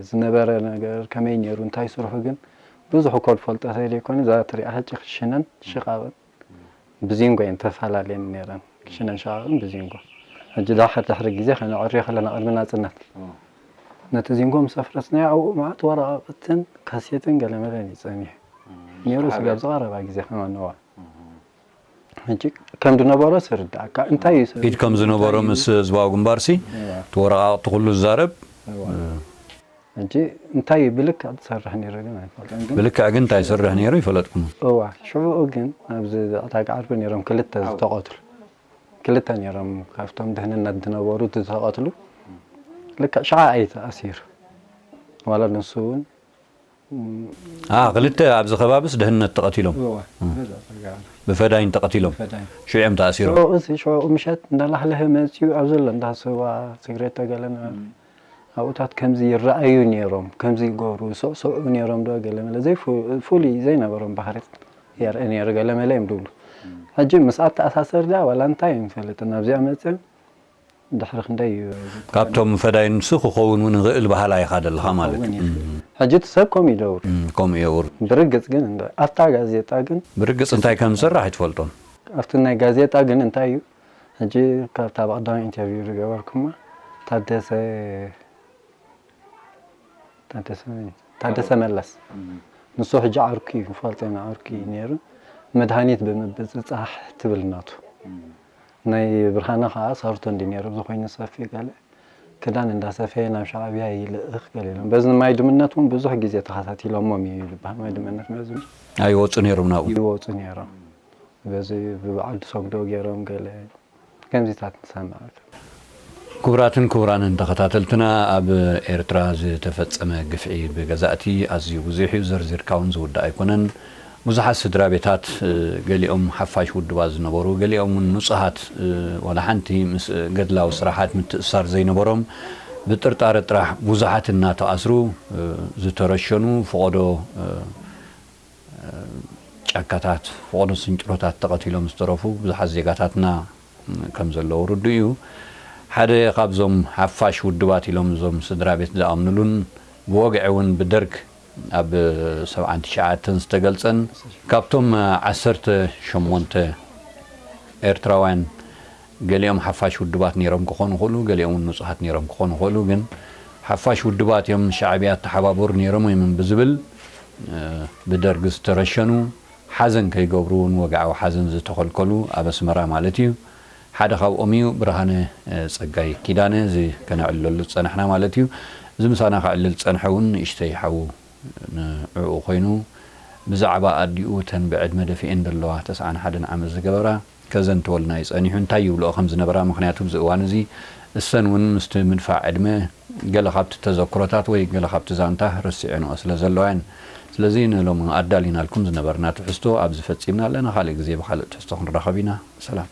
ዝነበረ ነገር ከመይ ነይሩ፣ እንታይ ስርሑ ግን ብዙሕ እኮ ዝፈልጦ ዘይኮነ፣ እዛ ትሪኣ ሕጂ ክሽነን ሽቓቕን ብዚንጎ እየን ተፈላለየን ነይረን። ክሽነን ሽቓቕን ብዚንጎ። ሕጂ ዳሕር ድሕሪ ግዜ ከነዕርዮ ከለና ቅድሚ ናጽነት፣ ነቲ ዚንጎ ምስ ኣፍረስናዮ ኣብኡ መዓት ወረቓቕትን ካሴትን ገለመለን እዩ ጸኒሑ። ነይሩ፣ ስጋብ ዝቐረባ ግዜ ከማን እዋ። ሕጂ ከም ዝነበሮ ስርዳእካ። እንታይ እዩ ኢድ ከም ዝነበሮ እንታይ እዩ? ምስ ህዝባዊ ግንባርሲ እዋ። እቲ ወረቓቕቲ ኩሉ ዝዛረብ። እዋ። እ። ሕጂ እንታይ እዩ ብልክዕ ዝሰርሕ ነይሩ ግን ኣይፈልጥን። ግን ብልክዕ ግን እንታይ ይሰርሕ ነይሩ ይፈለጥኩም? እዋ፣ ሽዑኡ ግን ኣብዚ ዕዳጋ ዓርቢ ነይሮም ክልተ ዝተቐትሉ። ክልተ ነይሮም ካብቶም ድህንነት ዝነበሩ ዝተቐትሉ። ልክዕ ሽዓ እዩ ተኣሲሩ። ዋላ ንሱ እውን፣ ም፣ አ፣ ክልተ ኣብዚ ከባቢስ ድህነት ተቐቲሎም። እዋ፣ እም። በዛ ጸጋ። ብፈዳይን ተቐቲሎም። ብፈዳይን። ሽዑ እዮም ተኣሲሮም። ሽዑ፣ እዚ ሽዑ ምሸት እንዳላሕለሀ መጺኡ ኣብ ዘሎ እንዳ ስዋ፣ ሲግሬት ተገለ ነበረ። እም። ኣብኡታት ከምዚ ይረኣዩ ነይሮም፣ ከምዚ ይገብሩ፣ ይስዕስዑ ነይሮም ዶ ገለ መለ ዘይፉ-፣ ፍሉይ ዘይነበሮም ባህሪ የርኢ ነይሩ፣ ገለ መለ እዮም ዝብሉ። እም። ሕጂ ምስ ኣተኣሳሰር ድኣ ዋላ እንታይ ኣይንፈልጥን፣ ኣብዚኣ መጽዮም ድሕሪ ክንደይ እዩ ካብቶም ፈዳይንሱ ክኸውን እውን ይኽእል በሃላይ ኢኻ ዘለኻ ማለት እዩ። ክኸውን ይኽእል። እም። ሕጂ እቲ ሰብ ከምኡ ይደውር። እም፣ ከምኡ የውር። ብርግጽ ግን እንደ-፣ ኣብታ ጋዜጣ ግን ብርግጽ እንታይ ከም ዝሰርሕ ኣይትፈልጦን። ኣብቲ ናይ ጋዜጣ ግን እንታይ እዩ? ሕጂ ካብታ ብቐዳማይ ኢንተርቪው ዝገበርኩማ ታደሰ፣ ታደሰ፣ ታደሰ መለስ። እም። ንሱ ሕጂ ዓርኩ እዩ፣ ንፈልጦ ኢና፣ ዓርኩ እዩ እም። ነይሩ። መድሃኒት ብምብጽጻሕ ትብል ናቱ። እም። ናይ ብርሃነ ኸዓ ሳርቶ እንዲ ነይሩ፣ እዚ ኮይኑ ሰፊ ገለ ክዳን እንዳሰፈየ ናብ ሻዕብያ ይልእኽ ገለ ኢሎም። በዚ ማይ ድምነት እውን ብዙሕ ግዜ ተኸታቲሎሞም እዩ ዝበሃል። ማይ ድምነት መዚ ኣይወፁ ነይሮም ናብኡ። ይወፁ ነይሮም። በዚ ብበዓል ድሶም ዶ ገይሮም ገለ ከምዚታት ንሰምዕ። ክቡራትን ክቡራንን ተኸታተልትና፣ ኣብ ኤርትራ ዝተፈጸመ ግፍዒ ብገዛእቲ ኣዝዩ ብዙሕ እዩ። ዘርዚርካ እውን ዝውዳእ ኣይኮነን። ብዙሓት ስድራ ቤታት፣ እ፣ ገሊኦም ሓፋሽ ውድባት ዝነበሩ፣ ገሊኦም እውን ንጹሃት፣ እ፣ ዋላ ሓንቲ ምስ ገድላዊ ስራሓት ምትእስሳር ዘይነበሮም፣ ብጥርጣረ ጥራሕ ብዙሓት እናተኣስሩ፣ እ፣ ዝተረሸኑ፣ ፈቐዶ፣ እ፣ እ፣ ጫካታት፣ ፈቐዶ ስንጭሮታት ተቐቲሎም ዝተረፉ ብዙሓት ዜጋታትና ከም ዘለዉ ርዱእ እዩ። ሓደ ካብዞም ሓፋሽ ውድባት ኢሎም እዞም ስድራ ቤት ዝኣምኑሉን ብወግዒ እውን ብደርግ ኣብ ሰብዓን ትሽዓተን ዝተገልጸን ካብቶም ዓሰርተ ሸሞንተ ኤርትራውያን ገሊኦም ሓፋሽ ውድባት ነይሮም ክኾኑ ይኽእሉ፣ ገሊኦም እውን ንጹሃት ነይሮም ክኾኑ ይኽእሉ። ግን ሓፋሽ ውድባት እዮም፣ ሻዕብያ ተሓባበሩ ነይሮም እዮም ብዝብል፣ እ፣ ብደርግ ዝተረሸኑ፣ ሓዘን ከይገብሩ እውን ወግዓዊ ሓዘን ዝተኸልከሉ ኣብ ኣስመራ ማለት እዩ። ሓደ ካብኦም እዩ ብርሃነ፣ እ፣ ጸጋይ ኪዳነ፣ እዚ ከነዕልለሉ ዝጸናሕና ማለት እዩ። እዚ ምሳና ከዕልል ዝጸንሐ እውን ንእሽተይ ሓዉ ንዕኡ ኮይኑ ብዛዕባ ኣዲኡ እተን ብዕድመ ደፊኤን ዘለዋ ተስዓን ሓደን ዓመት ዝገበራ ከዘንተወልና እዩ ጸኒሑ። እንታይ ይብልኦ ከም ዝነበራ፣ ምኽንያቱ ኣብዚ እዋን እዚ እሰን እውን ምስቲ ምድፋእ ዕድመ ገለ ካብቲ ተዘክሮታት ወይ ገለ ካብቲ ዛንታ ረሲዐንኦ ስለ ዘለዋ እየን። ስለዚ ንሎሚ ኣዳሊናልኩም ዝነበርና ትሕዝቶ ኣብዚ ፈጺምና ኣለና። ካልእ ግዜ ብኻልእ ትሕዝቶ ክንራኸብ ኢና። ሰላም።